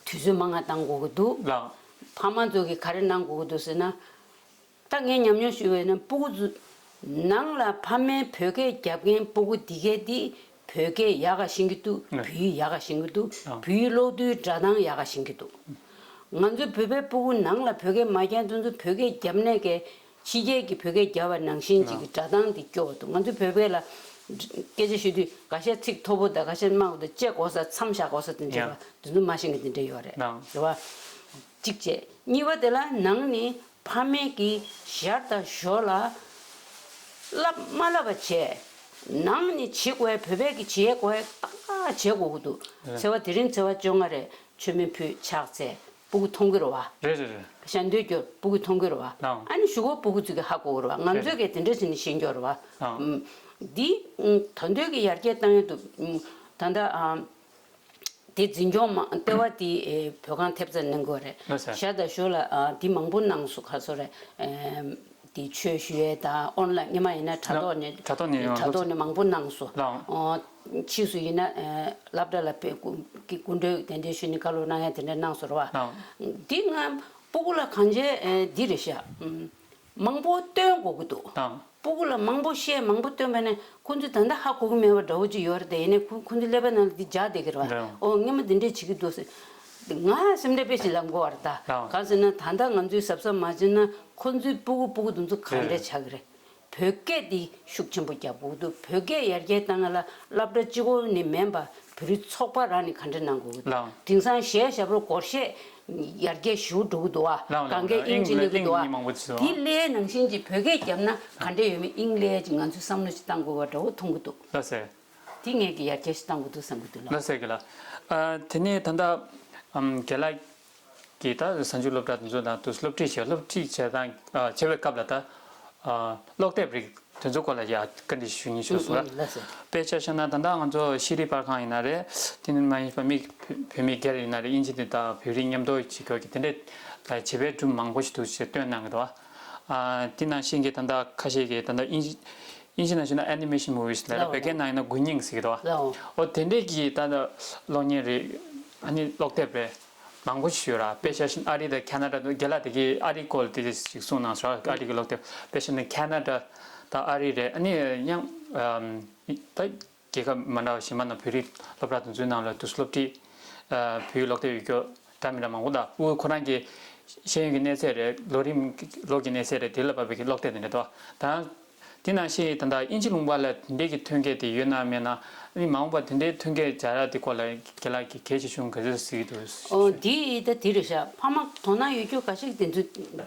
དུས་ཚོད་མང་ང་བཏང་དགོས་ཀྱི་འདུག་ཕ་མ་ཚོ་གིས་ག་རེ་གནང་དགོས་ཀྱི་འདུག་ཟེར་ན། ད་ངས་ཉམས་མྱོང་ཞུ་བས་ན་སྤུ་གུ་ཚོ་ནང་ལ་ཕ་མས་བོད་སྐད་རྒྱབ་མཁན་སྤུ་གུ་འདི་གས་འདི་བོད་སྐད་ཡག་ག་ཤེས་ཀྱི་འདུག་ཨ་བོད་ཡིག་ཡག་ག་ཤེས་ཀྱི་འདུག་ཨ་བོད་ཡིག་ཀློག་རྒྱུའི་སྒྲ་གདངས་ཡག་ག་ཤེས་ཀྱི་འདུག་ང་ཚོ་བོད་པའི་སྤུ་གུ་ནང་ལ་བོད་སྐད་མ་རྒྱག་དུས་ཚོད་བོད་སྐད་རྒྱབ་ནས་ཀྱི་ཕྱི་རྒྱལ་གྱི་བོད་སྐད་རྒྱབ་པ་ནང་བཞིན་ཅིག་གི་ཨ་སྒྲ་གདངས་འདི་སྐྱོ་བ་འདུག་ང་ཚོ་བོད་སྐད་ལ་སྐད་ཆ་ཞུ་དུས་འགའ་ཤས་ཚིག་མཐོ་པོ་དང་འགའ་ཤས་དམའ་བོ་དང་བཅད་དགོས་ས་མཚམས་བཞག་དགོས་ས་དེ་འདྲ་ཡོད་རེད། དེ་ཚོ་མ་ཤེས་མཁན་དེ་འདྲ་ཡོད་རེད། ཨ་རེད་བ། གཅིག་བྱས། གཉིས་པ་དེ་ལ་ནང་ནས་ཕ་མས་ཀྱིས་ཞར་དང་ཞོར་ལ་བསླབ་མ་བསླབ་པ་བྱས། ནང་ནས་བྱེད་དགོས་བོད་པས་ཀྱིས་བྱེད་དགོས་ཏག་ཏག་བྱེད་དགོས་ཀྱི་འདུག་ཨ་ཚེས་པ་དེ་རིང་ཚེས་པ་བཅོ་ལྔ་རེད། མཆོད་མེ་ཕུལ་ཕྱག་འཚལ་སྤུ་གུ་མཐོང་གི་རེད་བ། རེད་རེད་རེད། ཞལ་འདོན་སྐྱོར་སྤུ་གུ་མཐོང་གི་རེད་བ། ཨ་ཨ་ནི་གཞུག་གུ་སྤུ་གུ་ཚོ་གིས་ཧ་གོ་གི་རེད་བ། ང་རེད་ཚོས་རེད། ཀྱིས་དེ་འདྲ་བྱས་ནས་ཤེས་ཀྱི་ཡོད་རེད་བ། ཨ་ཨམ། འདི་ཨམ་ད་འདོད་ཀྱི་ཡར་རྒྱས་བཏང་ཡོད་འདུག་ཨམ་ད་ལྟ་ཨམ། དེ་འཛིན་སྐྱོང་མ་ལྟེ་བ་དེ་ཨེ་བོད་ཁང་ཐེབས་རྩ་གནང་དགོས་རེད། ལགས་སོ། ཞར་དང་ཞོར་ལ་ཨ་དེ་མང་པོ་གནང་སོང་། ག་ཚོད་རེད། ཨེམ་དེ་ཆོས་ཞུ་ཡས་དང་ཨོན་ལན་སྔོན་མ་ཡིན་ན་དྲ་ཐོག་ནས་དྲ་ཐོག་ནས་ཡང་དྲ་ཐོག་ནས་མང་པོ་གནང་སོང་། ལགས། ཨོ་ཕྱིས་སུ་ཡིན་ན་ཨེ་སློབ་གྲྭ་ལ་དཔེ་སྐུ་གི་སྐུ་མགྲོན་གདན་འདྲེན་ཞུས་ནས་བཀའ་སློབ་གནང་ཡས་དེ་འདྲ་གནང་སོང་རེད་བ། ལགས། འདི་ང་སྤུ་གུ་ལ་གང་བྱས་ཨེ་འདི་རེད་ཤག་ཨམ། མང་པོ་སྟོན་དགོས་ཀྱི་འདུག་ཨང་། སྤུ་གུ་ལ་མང་པོ་བཤད་མང་པོ་སྟོན་པ་ནས་ཁོ་ཚོས་ད་ལྟ་ཧ་གོ་གི་མེད་པ་འདྲ་བོ་ཅིག་ཡོད་རེད་དེ། ཡིན་ནའི་ཁོ་ཁོ་ཚོའི་ཀླད་པའི་ནང་ལ་འདི་འཇགས་བསྡད་ཀྱི་རེད་བ། ཨོ་སྔོན་མ་འདི་འདྲས་བྱེད་ཀྱི་འདུག་ཟེར། ང་སེམས་ཁྲལ་དཔེ་ཞིག་ལངས་ཀྱི་ཡོད་རེད་ད། གང་ཟེར་ན་ད་ལྟ་ང་ཚོས་གཟབ་གཟབ་མ་བྱས་ན་ཁོ་ཚོའི་སྤུ་གུ་སྤུ་གུ་དེ་ཚོ་ག་འདྲས་ཆགས་ཀྱི་རེད། བོད་སྐད་འདི་ཤུགས་ཆེན་པོ་རྒྱག་དགོས་འདུག་བོད་སྐད་ཡར་རྒྱས་བཏང་ཡ་ལ་སློབ་གྲྭ་གཅིག་པོ་ནས་མིན་པ་བོད་རིགས་ཚོགས་པ་རང་ནས་ག་འདྲ་གནང་དགོས་ཀྱི་འདུག་ལགས། དེང་སང་གཞས་ཞབས་བྲོ་སྒོར་གཞས་ཡར་རྒྱས་ཞེ་པོ་འགྲོ་གི་འདུག་བ། ལགས་ལགས། གང་གས་དབྱིན་ཇི་སླེབས་ཀྱི་འདུག་བ། དབྱིན་ཇི་མང་པོ་ཅིག་འདུག་བ། དེ་སླེབས་ནང་བཞིན་གྱི་བོད་སྐད་བརྒྱབ་ན་ག་འདྲ་ཡོད་མེད་དབྱིན་སླེབས་ཀྱི་ང་ཚོས་བསམ་བློ་ཞིག་བཏང་དགོས་པ་འདྲ་བོ་མཐོང་གི་འདུག་ལགས་སེ། དེ་ངས་ཀྱི་ཡར་རྒྱས་ཞིག་བཏང་དགོས་འདུག་བསམ་གྱི་འདུག་ལགས། ལགས་སེ་གི་ལགས། ཨ་དེ་ནས་ད་ལྟ་ཨམ་རྒན་ལགས་ཀྱིས་ད་གཟའ་མཇུག་སློབ་གྲྭ་དེ་ཚོ་དང་དུ་སློབ་ཁྲིད་བྱེད་སྟངས་ཨ་བྱེད་པའི་སྐབས་ལ་ད་ཨ་ཀློག་དེབ་རིགས་དེ་ཚོ་སྐོར་ལ་ཡ་བཀའ་འདྲི་ཞུ་སྙིང་བྱུང་སོང་། ཨུ་ཨུ་ལགས་སོ། དཔེ་ཆ་བཞག་ན་ད་ལྟ་ང་ཚོ་ཤེས་རིག་པར་ཁང་ཡིན་ན་རེད། དེ་ནས་མ་ཡིན་པ་མི་བོད་མི་སྒེར་ཡིན་ན་རེད། དབྱིན་ཇི་དེ་དག་བོད་རིགས་མཉམ་དུ་བྱེད་དགོས་ཀྱི་དེ་འདྲའི་བྱེད་པའི་སྒྲུང་མང་པོ་ཞིག་འདུག་ཅེས་བཏོན་གནང་གི་འདུག་ཨ་དེ་ནང་བཞིན་གྱི་ད་ལྟ་ཁ་ཤས་ཀྱིས་ད་ལྟ་དབྱིན་ཇི་དབྱིན་ཇི་ནང་བཞག་ན་animation movies་ལ་རེད། ལའོ་བོད་སྐད་ནང་ཡིན་ན་དགུན་རྙིང་ཟེར་གྱི་འདུག་ལའོ། ཨོ་དེ་འདྲས་ཀྱི་ད་ལྟ་གློག་བརྙན་རེད། ཨ་ནི་ཀློག་དེབ་རེད། མང་པོ་ཞིག་ཡོད་ར། དཔེ་ཆ་བཞིན་ཨ་རི་དང་ཁ་ན་ཌ་དང་རྒན་ལགས་དེ་གའི་ཨ་རིའི་སྐོར་དེ་ཞིག་གསུངས་གནང་སོང་ར། ཨ་རི་གི་སློབ་དེབ་དཔེ་ཆ་ནི་ཁ་ན་ཌ་དང་ཨ་རི་རེད། ཨ་ནི་ཡང་ཨམ་ད་རྒྱལ་ཁབ་མ་འདྲ་བ་གཞན་པ་ནང་བོད་རིགས་སློབ་གྲྭ་དེ་ཚོའི་ནང་ལ་དུ་སློབ་ཁྲིད་ཨ་བོད་ཡིག་སློབ་དེབ་ཡོད་རྒྱུ་འདྲ་མི་འདྲ་མང་པོ་དང་། དབུས་ཁོ་རང་གི་ཤེས་ཡོན་གྱི་གནས་ཚད་རེད། ལོ་རིམ་ལོ་གི་གནས་ཚད་རེད། དེ་ལ་བབས་པའི་གི་སློབ་དེབ་དེ་འདྲ་འདུག་ད། དེ་ནང་བཞིན་ད་ལྟ་དབྱིན་ཇི་ལུང་པ་ལ་དེ་འདྲའི་གི་ཐོན་སྐྱེད་དེ་ཡོད་ན་མེད་ན། ཨ་ནི་མ་འོངས་པར་དེ་འདྲའི་ཐོན་སྐྱེད་སྦྱར་ཡག་དེ་སྐོར་ལ་རྒན་ལགས་ཀྱིས་གལ་ཆེ་ཆུང་ག་ཚོད་གཟིགས་འདུག་ཨོ། འདི་ད་དེ་རེད་ཤག་ཕ་མ་དོ་སྣང་ཡོད་རྒྱུ་འགའ་ཞིག་དེ་ཚོ་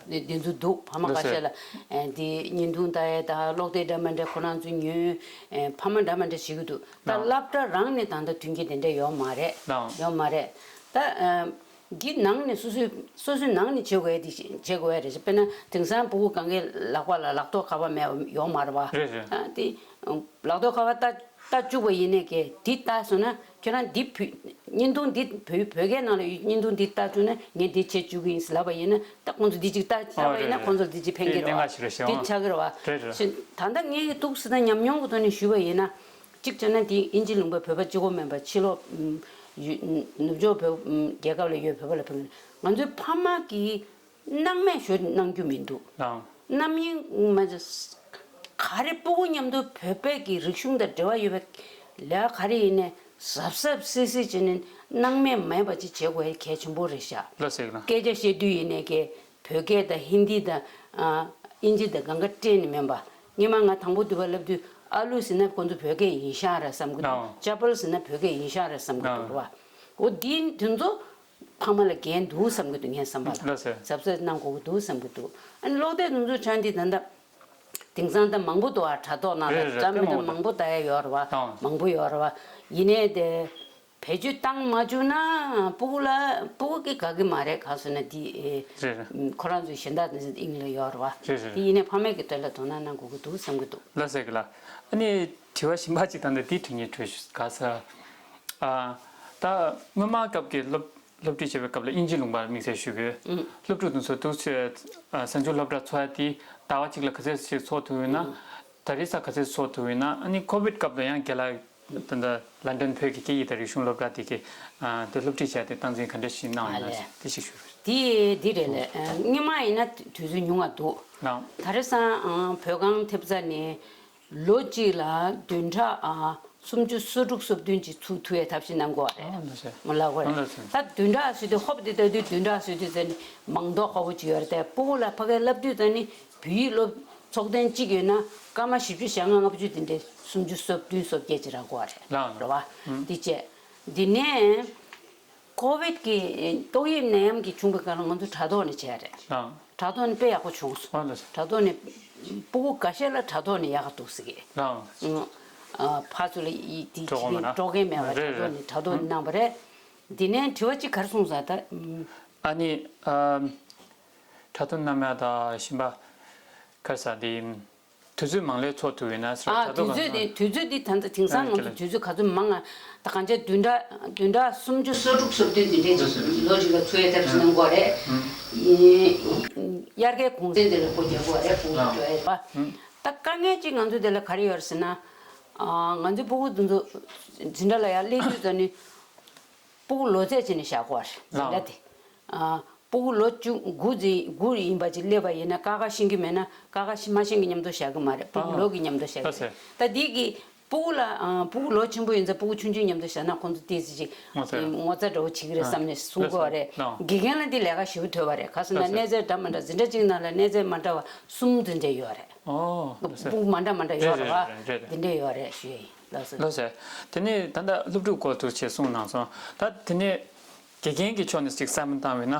དེ་ཚོ་འདུག་ཕ་མ་ཁ་ཤས་ལ་ཨེ་འདི་བརྙན་ཐུང་ལྟ་ཡག་དང་གློག་དེབ་འདྲ་མི་འདྲ་ཁོ་རང་ཚོ་ཉོས། ཨེ་ཕ་མ་འདྲ་མི་འདྲ་བྱེད་ཀྱི་འདུག་ད་ལགས། སློབ་གྲྭ་རང་ནས་ད་ལྟ་མཐུན་རྐྱེན་དེ་འདྲ་ཡོད་མ་རེད། ལགས། ཡོད་མ་རེད། ད་ཨ་འདི་ནང་ནས་སོ་སོའི་སོ་སོའི་ནང་ནས་བྱེད་དགོས་ཡ་དེ་བྱེད་དགོས་ཡ་རེད། དཔེར་ན་དེང་སང་ཕྲུ་གུ་གང་གའི་ལག་པ་ལ་ལག་ཐོག་ཁ་པར་མེད་ཡོད་མ་རེད་བ། རེད་རེད། ཨ་དེ་ལག་ཐོག་ཁ་པར་ལྟ་ལྟ་བཅུག་པ་ཡིན་ནའི་གི་འདི་ལྟ་སོང་ན་ཁྱོད་རང་འདི་བོད་བརྙན་ཐུང་འདི་བོད་བོད་སྐད་ནང་ལ་ཡོད། བརྙན་ཐུང་འདི་ལྟ་བཅུག་ན་ངས་འདི་བྱེད་བཅུག་གི་ཡིན་ཟེར་ལབ་པ་ཡིན་ན། ད་ཁོང་ཚོ་འདི་གཅིག་ལྟ་ལྟ་བ་ཡིན་ན་ཨོ་རེད་རེད། ཁོང་ཚོར་འདི་གཅིག་ཕན་གྱི་རེད་བ། དེ་ཆགས་ཀྱི་རེད་བ། རེད་རེད། ཞེས་ད་ལྟ་ངས་འདུག་སེ་ད་ཉམས་མྱོང་གི་ཐོག་ནས་ཞུས་པ་ཡིན་ན། གཅིག་བྱས་ན་འདི་དབྱིན་ཇི་ལུང་པ་བོད་པ་གཅིག་པོ་མིན་པར་ཕྱི་ལོགས་ཨམ་ཡུ་ནུབ་ཕྱོགས་བོད་ཨམ་རྒྱལ་ཁབ་ལ་ཡོད་བོད་པ་ལ་ཕན་གྱི། ང་ཚོའི་ཕ་མ་གིས་སྣང་མེད་ཞུ་གནང་རྒྱུ་མི་འདུག་ཨང་། རྣམ་གཡེང་མ་ག་རེ་སྤུ་གུ་མཉམ་དུ་བོད་པའི་གི་རིག་གཞུང་དང་འབྲེལ་བ་ཡོད་པའི་ལས་ཀ་ག་རེ་ཡིན་ནའི་གཟབ་གཟབ་སིལ་སིལ་བྱས་ནས་སྣང་མེད་མེད་པ་ཅིག་བྱེད་དགོས་གལ་ཆེན་པོ་རེད་ཤག་ལགས་སོ། སྐད་ཆ་བཤད་དུས་ཡིན་ནའི་གི་བོད་སྐད་དང་ཧིན་དི་དང་ཨ་དབྱིན་ཇི་དང་སྒང་ག་སྤྲད་ནས་མིན་པ། སྔོན་མ་ང་དང་པོ་འདུག་པ་ལབ་དུས་ཨ་ལུ་ཟེར་ན་ཁོང་ཚོ་བོད་སྐད་ཡིན་ཤག་ར་བསམ་གི་འདུག་ཨང་། ཅ་པལ་ཟེར་ན་བོད་སྐད་ཡིན་ཤག་ར་བསམ་གི་འདུག་ཨང་། རེད་བ། འོ་འདི་དེ་ཚོ་ཕ་མ་ལ་འགན་འདུག་བསམ་གི་འདུག་ངས་བསམ་པ་ལ། ལགས་སོ། གཟབ་གཟབ་གནང་དགོས་ཀྱི་འདུག་བསམ་གི་འདུག་ཨ་ནི་གློག་དེབ་དེ་ཚོ་ཁྲང་འདི་ད་ལྟ་དེང་སང་ད་མང་པོ་འདུག་ཨ། དྲ་ཐོག་ནང་རེད་ལ་རེད། འདྲ་མི་འདྲ་དཔེ་མང་པོ་ལྟ་ཡ་ཡོད་རེད་བ། ཨང་། མང་པོ་ཡོད་རེད་བ། ཡིན་ནའི་དེ་བེད་སྤྱོད་བཏང་མ་བཅུག་ན་སྤུ་གུ་ལ་སྤུ་གུ་གིས་དགའ་གི་མ་རེད། གང་ཟེར་ན་འདི་ཨེ་རེད་རེད། ཁོ་རང་ཚོའི་གཞན་དག་དེ་ཚོ་དབྱིངས་ལ་ཡོད་རེད་བ། རེད་རེད། དེ་ཡིན་ནའི་ཕ་མས་ཀྱི་དོན་ལ་དོ་སྣང་གནང་དགོས་ཀྱི་འདུག་བསམ་གི་འདུག་ལགས་སོ་ལགས། ཨ་ནི་དྲི་བ་གཞན་པ་ཅིག་ད་ལྟ་འདི་དྲི་ངེས་དྲི་ཞུ་ག་ས། ཨ་ད་སྔོན་མ་སྐབས་ཀྱི་སློབ་སློབ་ཁྲིད་བྱེད་པའི་སྐབས་ལ་དབྱིན་ཇི་ལུང་པར་དམིགས་བསལ་ཞུ་དགོས། ཨུ། སློབ་ཕྲུག་དེ་ཚོ་འདུག་སེ་ཨ་གཟའ་མཇུག་སློབ་གྲྭ་ཚོགས་ཡ་དེ་ཟླ་བ་གཅིག་ལ་ག་ཚོད་ཞིག་ཚོགས་ཐུབ་ཡོད་ན། ཨུ། ད་རེས་ས་ག་ཚོད་ཚོགས་ཐུབ་ཡོད་ན། ཨ་ནི་ཀོ་བིད་སྐབས་ལ་ཡང་རྒན་ལགས་ད་ལྟ་ལན་ཌན་བོད་ཀྱི་སྐད་ཡིག་དང་རིག་གཞུང་སློབ་གྲྭ་དེ་གའི་ཨ་དེ་སློབ་ཁྲིད་བྱས་ཏེ་སྟངས་འཛིན་ག་འདྲ་ཞིག་གནང་ཡོད་ན་ཨ་ལས། དེ་ཞིག་ཞུ་རོགས། དེ་དེ་རེད་ལས། ཨ་སྔོན་མ་ཡིན་ན་དུས་ཚོད་ཉུང་བ་འདུག་ལགས། ད་རེས་སང་ཨ་བོད་ཁང་ཐེབས་རྩ་ནས་ལོ་གཅིག་ལ་བདུན་ཕྲག་ཨ་སུམ་ཅུ་སོ་དྲུག་སོ་བདུན་ཅིག་ཚུགས་ཐུབ་ཡའི་ཐབས་ཤེས་གནང་དགོས་པ་རེད། ཨ་ལགས་སོ། མོ་ལབ་དགོས་རེད། ཨ་ལགས་སོ། ད་བདུན་ཕྲག་ཟེར་དུས་ཧོབ་དེ་ལྟ་དུས་བདུན་ཕྲག་ཟེར་དུས་ཙ་ནི་མང་དོགས་ཁག་པོ་ཅིག་ཡོད་རེད་དེ། སྤུ་གུ་ལ་ཕ་གིར་བསླབ་དུས་ཙ་ནི་བོད་ཡིག་སློབ་ཚོགས་ཐེངས་གཅིག་ཡོད་ན་སྐར་མ་བཞི་བཅུ་ཞེ་ལྔ་ལྔ་བཅུ་དེ་འདྲའི་སུམ་ཅུ་སོ་བདུན་སོ་བརྒྱད་ཅིག་རག་དགོས་པ་རེད། ལགས། རེད་བ། ཨུ། འདི་བྱས། འདི་ནས་ཀོ་བིད་ཀྱི་ཏོག་དབྱིབས་ནད་ཡམས་ཀྱི་བྱུང་བའི་སྐབས་ལ་ང་ཚོ་དྲ་ཐོག་ནས་བྱས་རེད། ལགས། དྲ་ཐོག་ནས་དཔེ་ཡག་པོ་བྱུང་སོང་། ཨ་ལགས་སོ། དྲ་ཐོག་ནས་སྤུ་གུ་འགའ་ཤས་ལ་དྲ་ཐོག་ནས་ཡག་ག་འདུག་ཟེར་གི། ལགས། ཨ་ཕར་ཚུར་ལ་ཡི་དེ་འགྲོ་གི་མེད་ན། འགྲོ་མཁན་མེད་པ། རེད་དྲ་ཐོག་རེད། ནས་དྲ་ཐོག་ནས་གནང་བ་རེད། འདི་ནས་དྲི་བ་གཅིག་ག་རེ་གསུངས་སོང་ད། ཨ་ནི་ཨ་དྲ་ཐོག་གནང་ཡ་དང་གཞན་པ་ག་རེ་ཟ་དེ། དུས་ཚོད་མང་ལོས་ཚོགས་ཐུབ་ཡོད་ན་ཟེར། ཨ་དྲ་ཐོག་དུས་ཚོད་དེ་དུས་ཚོད་དེ་ད་ལྟ་དེང་སང་ང་ཚོ་དུས་ཚོད་ག་ཚོད་མང་ང་ད་གང་ཆེ་བདུན་ཕྲག་བདུན་ཕྲག་སུམ་ཅུ་སོ་དྲུག་སོ་བདུན་དེ་འདྲའི་ལོ་གཅིག་ལ་ཚོགས་ཡ་ཐབས་ཤེས་གནང་དགོས་རེད། དབྱར་ཁའི་གུང་སེང་དེ་ལ་སྤོ་རྒྱག་དགོས་རེད། སྤོ་འགྲོ་ཡ་རེད་པ། ད་དཀའ་ངལ་གཅིག་ང་ཚོ་དེ་ལ་ག་རེ་ཡོད་རེད་ཟེར་ན། ང་ཚོའི་སྤུ་གུ་དེ་ཚོ་འཛིན་གྲྭ་ལ་ཡར་སླེབས་དུས་ཙམ་ནས། སྤུ་གུ་ལོ་ཚད་བྱས་ནས་བཞག་དགོས་རེད། ལགས། འཛིན་གྲྭ་དེ། ཨ་སྤུ་གུ་ལོ་བཅུ་དགུ་ཙམ་དགུ་ཡིན་པ་ཅིག་སླེབས་པ་ཡིན་ན་ཀ་ཁ་ཤེས་ཀྱི་མེད་ན་ཀ་ཁ་ཤེས་མ་ཤེས་ཀྱི་མཉམ་དུ་བཞག་གི་མ་རེད། སྤུ་གུ་ཨ་ལོ་གི་མཉམ་དུ་བཞག་གི་རེད། ལགས་སོ། ད་འདི་གི་སྤུ་གུ་ལ་ཨ་སྤུ་གུ་ལོ་ཆེན་པོ་ཡིན་ཙང་སྤུ་གུ་ཆུང་ཆུང་མཉམ་དུ་བཞག་ན་ཁོང་ཚོ་ཏོག་ཙམ་ཅིག་ངོ་ཚ། ངོ་ཚ་འདྲ་བོ་བྱེད་ཀྱི་རེད་བསམ་ནས་གསུང་གི་ཡོད་རེད། ལགས། དགེ་རྒན་ལ་འདི་ལས་ཀ་ཞེ་པོ་དོད་པ་རེད། ག་ཟེར་ན། ལགས་སོ། གནས་ཚད་འདྲ་མི་འདྲ། འཛིན་གྲྭ་གཅིག་ནང་ལ་གནས་ཚད་མ་འདྲ་བ་གསུམ་འཛིན་གྲྭ་ཡོད་རེད། ཨོ། ལགས་སོ། སྤུ་གུ་མ་འདྲ་མ་འདྲ་ཡོད་རེད་བ། རེད་རེད་རེད། འདི་འདྲ་ཡོད་རེད་ཞུ་ཡ་ཡིན། ལགས་སོ། ལགས་སོ། དེ་ནས་ད་ལྟ་སློབ་ཕྲུག་སྐོར་དུ་ཅིག་གསུངས་གནང་སོང་། ད་དེ་ནས་དགེ་རྒན་གྱི་ཕྱོགས་ནས་ཅིག་བསམ་བློ་བཏང་བས་ན།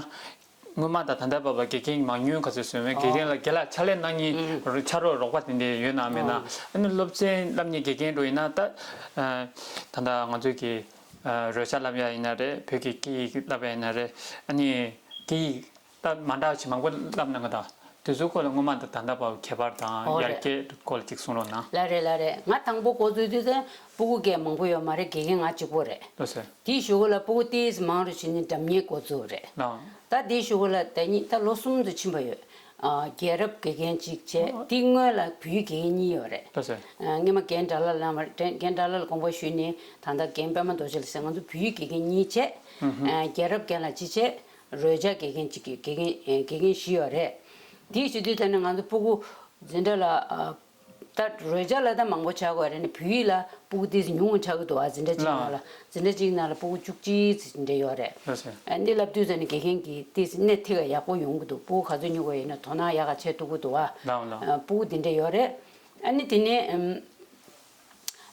སྔོན་མ་དང་ད་ལྟ་བར་དགེ་རྒན་གྱི་མང་ཉུང་ག་ཚོད་བཟོས་མེད། དགེ་རྒན་ལ་རྒན་ལགས་ཕྱག་ལས་གནང་མཁན་ཕྱག་རོགས་རོགས་པ་དེ་འདྲ་ཡོད་ན་མེད་ན། ཨ་ནི་སློབ་ཚན་བསླབ་མཁན་དགེ་རྒན་འདྲ་ཡིན་ན་ད་ད་ལྟ་ང་ཚོས་ཀྱི་རོལ་ཆ་བསླབ་ཡ་ཡིན་ན་རེད། བོད་ཀྱི་སྐད་ཡིག་བསླབ་ཡ་ཡིན་ན་རེད། ཨ་ནི་སྐད་ཡིག་ད་མ་འདྲ་བ་ཞིག་མང་པོ་བསླབ་གནང་གི། ད་དེ་ཚོའི་སྐོར་ལ་སྔོན་མ་དང་ད་ལྟ་བར་ཁྱད་པར་དང་། ཨོ་ཡར་རྒྱས་སྐོར་ལ་ཅིག་གསུང་རོགས་གནང་། ལགས་རེད་ལགས་རེད། ང་དང་པོ་འགོ་བཙུགས་དུས་ཙམ་སྤུ་གུ་སྐད་མང་པོ་ཡོད་མ་རེད། དགེ་རྒན་ང་གཅིག་པོ་རེད། ལགས་སོ། དེའི་གཞུག་གུ་ལ་སྤུ་གུ་ཏོག་ཙམ་མང་རུ་ཕྱིན་ནས་སྒྲ་སྙན་འགོ་བཙུགས་རེད། ལགས། ད་དེའི་གཞུག་གུ་ལ་ད་ཉིད་ད་ལོ་གསུམ་དུ་ཕྱིན་པ་ཡོད། ཨ་རྒྱལ་རབས་དགེ་རྒན་གཅིག་བྱས། དེའི་སྔོན་ལ་བོད་ཡིག་དགེ་རྒན་གཉིས་ཡོད་རེད། ལགས་སོ། ཨ་སྔོན་མ་རྒན་དགྲ་ལྷ་ལགས་མ་རེད། རྒན་དགྲ་ལྷ་ལ་དགོངས་པ་ཞུས་ནས་ད་ལྟ་རྒན་པད་མ་རྡོ་རྗེ་ལགས་ཟེར། ང་ཚོ་བོད་ཡིག་དགེ་རྒན་གཉིས་བྱས། ཨ་རྒྱལ་རབས་རྒན་ལགས་གཅིག་བྱས། རོལ་ཆ་དགེ་རྒན་གཅིག་གི་དགེ་རྒན་ཨེ་དགེ་རྒན་བཞི་ཡོད་རེད། དེའི་ཕྱི་དུས་ད་ནི་ང་ཚོ་སྤུ་གུ་འཛིན་གྲྭ་ལ་ཨ། ད་རོལ་ཆ་ལ་ད་མང་པོ་ཆགས་དགོས་རེད་ནི། བོད་ཡིག་ལ་སྤུ་གུ་ཏོག་ཙམ་ཉུང་ངུ་ཆགས་ཀྱི་འདུག་ཨ། འཛིན་གྲྭ་གཅིག་ནང་ལ་འཛིན་གྲྭ་གཅིག་ནང་ལ་སྤུ་གུ་བཅུ་གཅིག་ཙམ་འདྲ་ཡོད་རེད། ལགས་སོ། ཨ་འདི་ལབ་དུས་ད་ནི་དགེ་རྒན་གྱིས་ཏོག་ཙམ་སྣེ་ཐིག་ག་ཡག་པོ་ཡོང་གི་འདུག་སྤུ་གུ་ག་ཚོད་ཉོ་དགོས་ཡིན་ན་དོ་སྣང་ཡག་ག་བྱེད་ཐུབ་ཀྱི་འདུག་ཨ། ལགས་ལགས། ཨ་སྤུ་གུ་འདི་འདྲ་ཡོད་རེད། ཨ་ནི་དེ་ནས་ཨམ།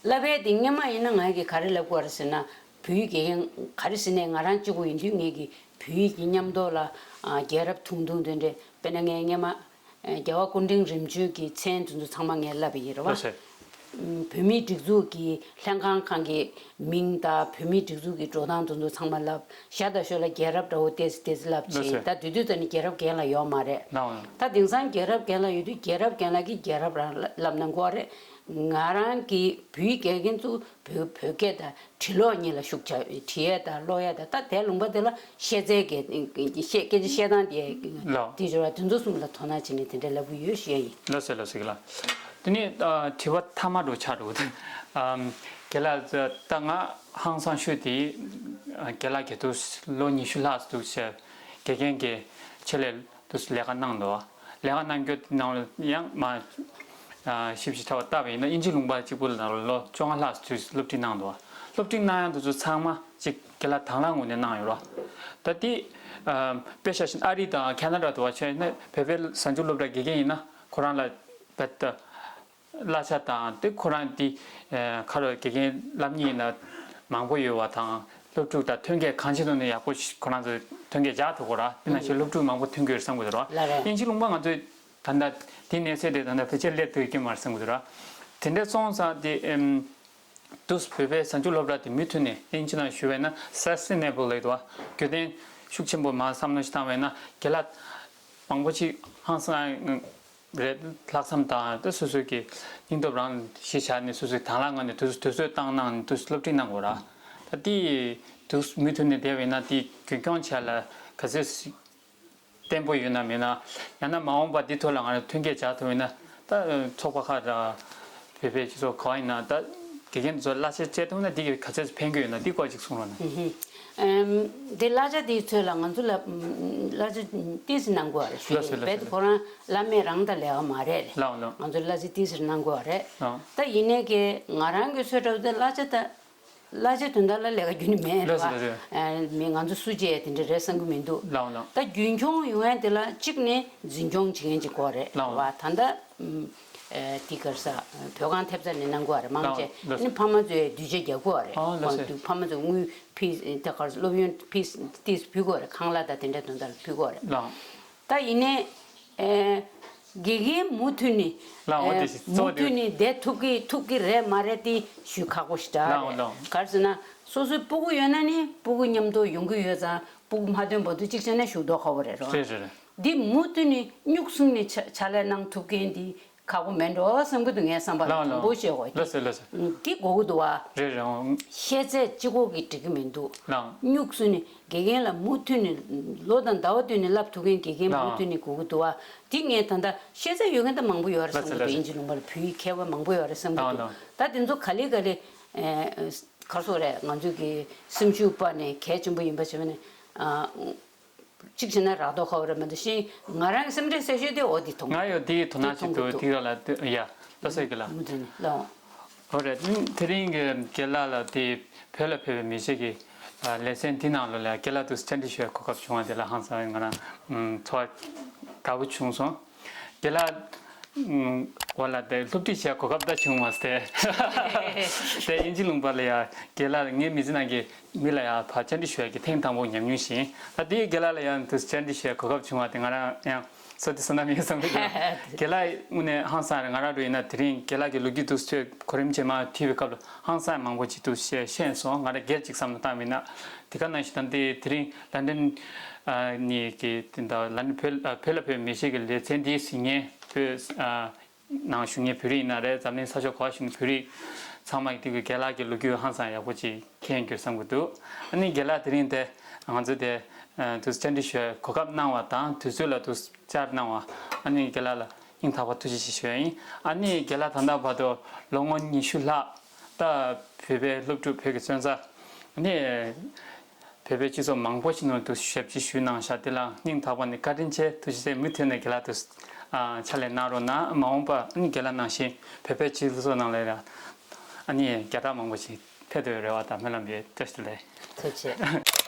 བསླབ་པའི་དེ་སྔོན་མ་ཡིན་ན་ང་གིས་ག་རེ་བསླབ་དགོས་རེད་ཟེར་ན། བོད་ཡིག་དགེ་རྒན་ག་རེ་ཟེར་ནས་ང་རང་གཅིག་པུ་ཡིན་དུས་ངེད་ཀྱིས་བོད་ཡིག་གི་མཉམ་དུ་ལ་ཨ་རྒྱལ་རབས་ཐུང་ཐུང་དེ་འདྲས། དཔེར་ན་ངས་སྔོན་མ་ཨ་རྒྱལ་བ་སྐུ་ཕྲེང་རིམ་བྱོན་གྱི་མཚན་དེ་ཚོ་ཚང་མ་ངས་བསླབ་པ་ཡིན་རེད་བ། ལགས་སོ། བོད་མིའི་སྒྲིག་འཛུགས་ཀྱི་ལྷན་ཁང་ཁང་གི་མིང་དང་། བོད་མིའི་སྒྲིག་འཛུགས་ཀྱི་འགྲོ་སྟངས་དེ་ཚོ་ཚང་མ་བསླབ། ཞར་དང་ཞོར་ལ་རྒྱལ་རབས་འདྲ་བོ་ཏོག་ཙམ་ཏོག་ཙམ་བསླབ་ལགས་བྱས། སོ། ད་དེ་དུས་ད་ནི་རྒྱལ་རབས་རྒན་ལགས་ཡོད་མ་རེད། ལགས་འོང་། ད་དེང་སང་རྒྱལ་རབས་རྒན་ལགས་ཡོད་དུས་རྒྱལ་རབས་རྒན་ལགས་ཀྱིས་རྒྱལ་རབས་རང་བསླབ་གནང་གི་ཡོད་རེད། ང་རང་གི་བོད་ཡིག་དགེ་རྒན་ཚོ་བོད་བོད་སྐད་དང་བྲིས་ཀློག་གཉིས་ལ་ཤུགས་རྒྱག་བྲིས་ཡས་དང་ཀློག་ཡས་དང་། ད་དེ་ལུང་པ་དེ་ལ་ཤེས་ཚད་ཀྱི་ཤེས་སྐད་ཆ་བཤད་སྟངས་དེ། ལགས། དེ་འབྱོར་བ་དེ་ཚོ་གསུམ་ལ་དོ་སྣང་བྱས་ནས་དེ་འདྲ་ལབ་ཀྱི་ཡོད་ཞུ་ཡ་ཡིན། ལགས་སོ་ལགས་སོ་གི་ལགས། དེ་ནས་ཨ་དྲི་བ་མཐའ་མ་འགྲོ་ཆགས་འགྲོ་གི་འདུག་ཨམ། རྒན་ལགས་ད་ང་ཧང་སང་ཤོས་དེ་ཨ་རྒན་ལགས་ཀྱི་དུས་ལོ་ཉི་ཤུ་ལྷག་འདུག་ཟེར། དགེ་རྒན་གྱི་ཆེད་ལས་དུས་ལས་ཀ་གནང་འདུག་ལས་ཀ་གནང་རྒྱུ་ནང་ལ་ཡང་མ་ཨ་ཞིབ་ཞིབ་ཕྲ་བ་བལྟས་པ་ཡིན་ན་དབྱིན་ཇི་ལུང་པ་གཅིག་པུ་ལ་ལོ་བཅོ་ལྔ་ལྷག་དུས་སློབ་ཁྲིད་གནང་འདུག་སློབ་ཁྲིད་གནང་ཡག་དེ་ཚོ་ཚང་མ་གཅིག་རྒན་ལགས་དང་བླངས་ངོས་ནས་གནང་ཡོད་རེད། ད་དེ་ཨ་དཔེ་བཞག་བཞིན་ཨ་རི་དང་ཁ་ན་ཌ་དུ་བ་བྱས་ན་བོད་པའི་གཟའ་མཇུག་སློབ་གྲྭ་དགེ་རྒན་ཡིན་ན་ཁོ་རང་ལ་བེད་གླ་ཆ་དང་དེ་ཁོ་རང་དེ་ཨ་ཁ་རོག་དགེ་རྒན་སློབ་གཉེར་ཡིན་ན་མང་པོ་ཡོད་པ་དང་། སློབ་ཕྲུག་དང་ཐོན་སྐྱེད་གང་ཅིའི་ཐོག་ནས་ཡག་པོ་ཞིག་ཁོ་རང་ཚོས་ཐོན་སྐྱེད་བྱ་ཐུབ་དགོས་ར། དེ་ནང་བཞིན་སློབ་ཕྲུག་མང་པོ་ཐོན་གྱི་ཡོད་བསམ་གྱི་འདུག་ར། ལགས་རེད། དབྱིན་ཇི་ལུང་པ་ང་ཚོས་ད་ལྟ་དེ་གནས་ཚད་དེ་ད་ལྟ་ཕལ་ཆེར་སླེབས་ཐུབ་ཀྱི་མ་རེད་བསམ་གྱི་འདུག་ར། དེ་འདྲ་སོང་ཙང་དེ་ཨེམ། དུས་བོད་པའི་གཟའ་མཇུག་སློབ་གྲྭ་དེ་མུ་མཐུད་ནས་དབྱིན་ཇི་ནང་ཞུ་བས་ན་སས་ཊེ་ནེ་བལ་ལབ་འདུག་བ། རྒྱུན་ལྡན་ཤུགས་ཆེན་པོ་མར་བསམ་བློ་ཞིག་བཏང་བས་ན་རྒན་ལགས་མང་པོ་ཅིག་ཧང་སང་རེད། ལྷག་བསམ་དང་དེ་སོ་སོའི་གི་སྙིང་སྟོབས་རང་གཞི་བཞག་ནས་སོ་སོའི་དང་བླངས་ངང་ནས་དུས་དུས་ཚོད་བཏང་གནང་ནས་དུས་སློབ་ཁྲིད་གནང་དགོས་ར། ད་དེ་དུས་མུ་མཐུད་ནས་བསྡད་པས་ན་དེ་རྒྱུན་འཁྱོངས་བྱས་ལ་ག་ཚོད་བརྟན་པོ་ཡོད་ན་མེད་ན། ཡང་ན་མ་འོངས་པ་འདི་ཐོག་ལ་ང་རང་ཐོན་སྐྱེད་བྱ་ཐུབ་ཡིན་ན། ད་ཚོགས་པ་ཁག་དང་བོད་པའི་སྤྱི་ཚོགས་ག་བ་ཡིན་ན་ད་དགེ་རྒན་ཚོ་གླ་ཆ་སྤྲད་ཐུབ་ན་འདི་གི་ག་ཚོད་ཕན་གྱི་ཡོད་ན་འདི་སྐོར་ཅིག་གསུང་རོགས་གནང་། ཨུ་ཧུ། ཨེམ། འདི་གླ་ཆ་འདིའི་ཚོད་ལ་ང་ཚོ་ལ་གླ་ཆ་ཏོག་ཙམ་གནང་དགོས་རེད་ཞུ། ལགས་སོ་ལགས་སོ། རྦད་དེ་ཁོ་རང་བླ་མེད་རང་ད་ལས་ཀ་མ་རེད་ལགས། ལགས་ལགས། ང་ཚོ་གླ་ཆ་ཏོག་ཙམ་གནང་དགོས་རེད། ལགས། ད་ཡིན་ནའི་གི་ང་རང་གི་ཚོད་འདྲ་བོ་དེ་གླ་ཆ་ད། གླ་ཆ་དོན་དག་ལ་ལས་ཀ་རྒྱུན་ནས་མེད་རེད་བ། ལགས་སོ་ལགས་སོ། ཨ་མི་ང་ཚོ་སུ་བྱས་དེ་འདྲ་རེད་བསམ་གྱི་མི་འདུག་ལགས་འོང་ལགས། ད་རྒྱུན་འཁྱོངས་ཡོང་ཡ་དེ་ལ་གཅིག་ནས་འཛིན་སྐྱོང་བྱེད་མཁན་ཅིག་དགོས་རེད། ལགས་འོང་། བ་ད་ལྟ་ཨམ་ཨེ་དེ་ག་རེ་ཟ། བོད་ཁང་ཐེབས་རྩ་ནས་གནང་དགོས་རེད། མང་ཆེ་ལགས་འོང་ལགས་སོ། ནི་ཕ་མ་ཚོས་དུས་ཆད་རྒྱག་དགོས་རེད། ཨ་ལགས་སོ། ཁོང་ཚོ་ཕ་མ་ཚོས་དངུལ་ཕིས་དེ་ག་རེ་སློབ་ཡོན་ཕིས་ཏིས་ཕུལ་དགོས་རེད། ཁང་གླ་དང་དེ་འདྲ་དོན་དག་ལ་ཕུལ་དགོས་རེད། ལགས་འོང་། ད་ཡིན་ནའི། ཨེ། དགེ་རྒན་མུ་མཐུད་ནས། ལགས་འོ། ཨེ། དེ་གཙོ་བོ་མུ་དེ། མཐུད་ནས་བསྡད་ཐུབ་ཀྱི་ཐུབ་ཀྱི་རེད་མ་རེད་དེ་ཞུ་ཁག་པོ་ཞིག་རེད། ལགས་འོ་ལགས་འོ། ག་རེ་ཟེར་ན། སོ་སོའི་སྤུ་གུ་ཡོད་ན་ནི་སྤུ་གུ་མཉམ་དུ་ཡོང་གི་ཡོད་ཙང་སྤུ་གུ་མ་ཐོན་བར་དུ་གཅིག་བྱས་ན་ཞུ་མདོག་ཁ་པོ་རེད་རོ། རེད་རེད་རེད། འདི་མུ་མཐུད་ནས་སྨྱུག་གསུམ་ནས་ཕྱ་ཕྱག་ལས་གནང་ཐུབ་མཁན་འདི་ཁག་པོ་མེད་འགྲོ་བསམ་གྱི་འདུག་ངས་བསམ་པ་ལ། ལགས་འོ་དང་པོ་ལགས་འོ། བཤད་དགོས། ལགས་སོ་ལགས་སོ། འདི་དགོས་ཀྱི་འདུག་བ། རེད་རེད་འོ། ཤེས་ཚད་གཅིག་པོ་གིས་འགྲིག་གི་མི་འདུག་ལགས་འོ། སྨྱུག་གསུམ་ནས། དགེ་རྒན་ལ་མུ་མཐུད་ནས་ལོ་དང་ཟླ་བ་བསྟུན་ནས་བསླབ་ཐུབ་མཁན་དགེ་རྒན་ལགས། མུ་མཐུད་ནས་དགོས་ཀྱི་འདུག་བ། འདི་ངས་ད་ལྟ་ཤེས་ཚད་ཡོད་མཁན་ད་མང་པོ་ཡོད་རེད་བསམ་གྱི་འདུག་ལགས་སོ་ལགས་སོ། དབྱིན་ཇི་ལུང་པ་ལ་བོད་ཡིག་མཁས་པ་མང་པོ་ཡོད་རེད་བསམ་གྱི་འདུག་ལགས་ལགས། ད་དེ་ཚོ་ག་ལེ་ག་ལེ་ཨེ་ག་རེ་ཟེར་དགོས་རེད། ང་ཚོ་གི་སེམས་ཤུགས་སྤར་ནས་གལ་ཆེན་པོ་ཡིན་པ་བྱས་ན། ཨ་གཅིག་བྱས་ན་རག་མདོག་ཁ་པོ་རེད་མ་གཏོགས་ཤིང་ང་རང་གི་སེམས་ཁྲལ་ཆེ་ཤོས་དེ་འོ་འདི་མཐོང་། ང་ཡོད་འདི་དོ་སྣང་བྱེད་འདུག་དེ་ག་ལ་ཡ་ལྟ་ས་གི་ལ། མུ་མཐུད་ནས་ལགས། འོ་རེད། དེ་རིང་གི་རྒན་ལགས་ལ་དེ་བོད་ལ་ཕེབས་པའི་མི་ཞིག་གིས་ལེ་ཚན་འདི་ནང་ལོགས་ལ་རྒན་ལགས་དུ་བཅར་འདྲི་ཞུ་བའི་གོ་སྐབས་བྱུང་བ་དེ་ལ་ཧང་སང་ང་རང་ཚོར་བ་དགའ་པོ་བྱུང་སོང་། རྒན་ལགས་འོ་ལ་དེ་སློབ་ཁྲིད་བྱེད་གོ་སྐབས་ད་བྱུང་བ་སྟེ། དེ་དབྱིན་ཇི་ལུང་པ་ལ་ཡ་རྒན་ལགས་ངའི་མི་ཚེ་ནང་གི་མི་ལ་ཡང་ཕར་བཅར་འདྲི་ཞུ་ཡག་གི་ཐེངས་དང་པོ་ཉམས་མྱོང་ཞིག་ཡིན། ད་དེའི་རྒན་ལགས་ལ་ཡང་དུ་བཅར་འདྲི་ཞུ་ཡག་གོ་སྐབས་བྱུང་བ་དེ་ང་རང་ཡང་བསོད་བདེ་བསོད་ནམས་ཡིན་བསམ་གྱི་འདུག་རྒན་ལགས་དངོས་གནས་ཧང་སང་རེད། ང་རང་འདྲ་ཡིན་ན་དེ་རིང་རྒན་ལགས་ཀྱི་ལོ་རྒྱུས་དུ་ཚོད་གོ་རིམ་རྗེས་མ་བྲིས་པའི་སྐབས་ལ་ཧང་སང་མང་པོ་ཅིག་དུ་བཤད་ཤེས་སོང་། ང་རང་སྒེར་ཅིག་བསམ་བློ་བཏང་བ་ཡིན་ན་དེ་ག་ནང་བཞིན་ད་དེ་དེ་རིང་ལན་ཀྲན་ནས་ཀྱི་དེ་འདྲ་ལན་བོད་བོད་ལ་ཕེབས་མི་ཞིག་གི་ལེ་ཚན་འདིའི་གཟིགས་མཁན་བོད། ནང་བཞུགས་མཁན་བོད་རིགས་ཡིན་ན་རེད། འཛམ་གླིང་ས་ཕྱོགས་ག་པར་བཞུགས་མཁན་བོད་རིགས་ཚང་མ་གི་དེ་གི་རྒན་ལགས་ཀྱི་ལོ་རྒྱུས་ཧང་སང་ཡག་པོ་ཅིག་མཁྱེན་ཡོད་བསམ་གྱི་འདུག་ཨ་ནི་རྒན་ལགས་དེ་རིང་དེ་ང་ཚོ་དེ་དུས་བཅར་འདྲི་ཞུ་བའི་གོ་སྐབས་གནང་བ་དང་དུས་ཚོད་ལ་དུས་བཅར་གནང་བ་ཨ་ནི་རྒན་ལགས་ལ་སྙིང་ཐག་པ་ཐུགས་རྗེ་ཆེ་ཞུ་ཡ་ཡིན། ཨ་ནི་རྒན་ལགས་ད་ལྟ་བར་དུ་ལོ་ངོ་ཉི་ཤུ་ལྷག་ད་བོད་པའི་སློབ་ཕྲུག་བོད་ཀྱི་སོན་རྩ་ཨ་ནི། བོད་པའི་སྤྱི་ཚོགས་མང་པོ་ཞིག་ནང་དུ་ཞབས་ཕྱི་ཞུས་གནང་ཤག་དེ་ལ་སྙིང་ཐག་པ་ནས་བཀའ་དྲིན་ཆེ། ཐུགས་རྗེ་ཆེ། མུ་མཐུད་ནས་རྒན་ལགས་དུ་ཕྱག་ལས་གནང་རོགས་གནང་། མ་འོངས་པ་ནི་རྒན་ལགས་ནང་བཞིན་བོད་པའི་སྤྱི་ཚོགས་ནང་ལ་ཡང་ཨ་ནི་རྒྱ་གྲགས་མང་པོ་ཞིག་ཕེབས་ཐུབ་པའི་རེ་བ་དང་སྨོན་ལམ་ཡོད། བཀྲ་ཤིས་བདེ་ལེགས། ཐུགས་རྗེ་ཆེ།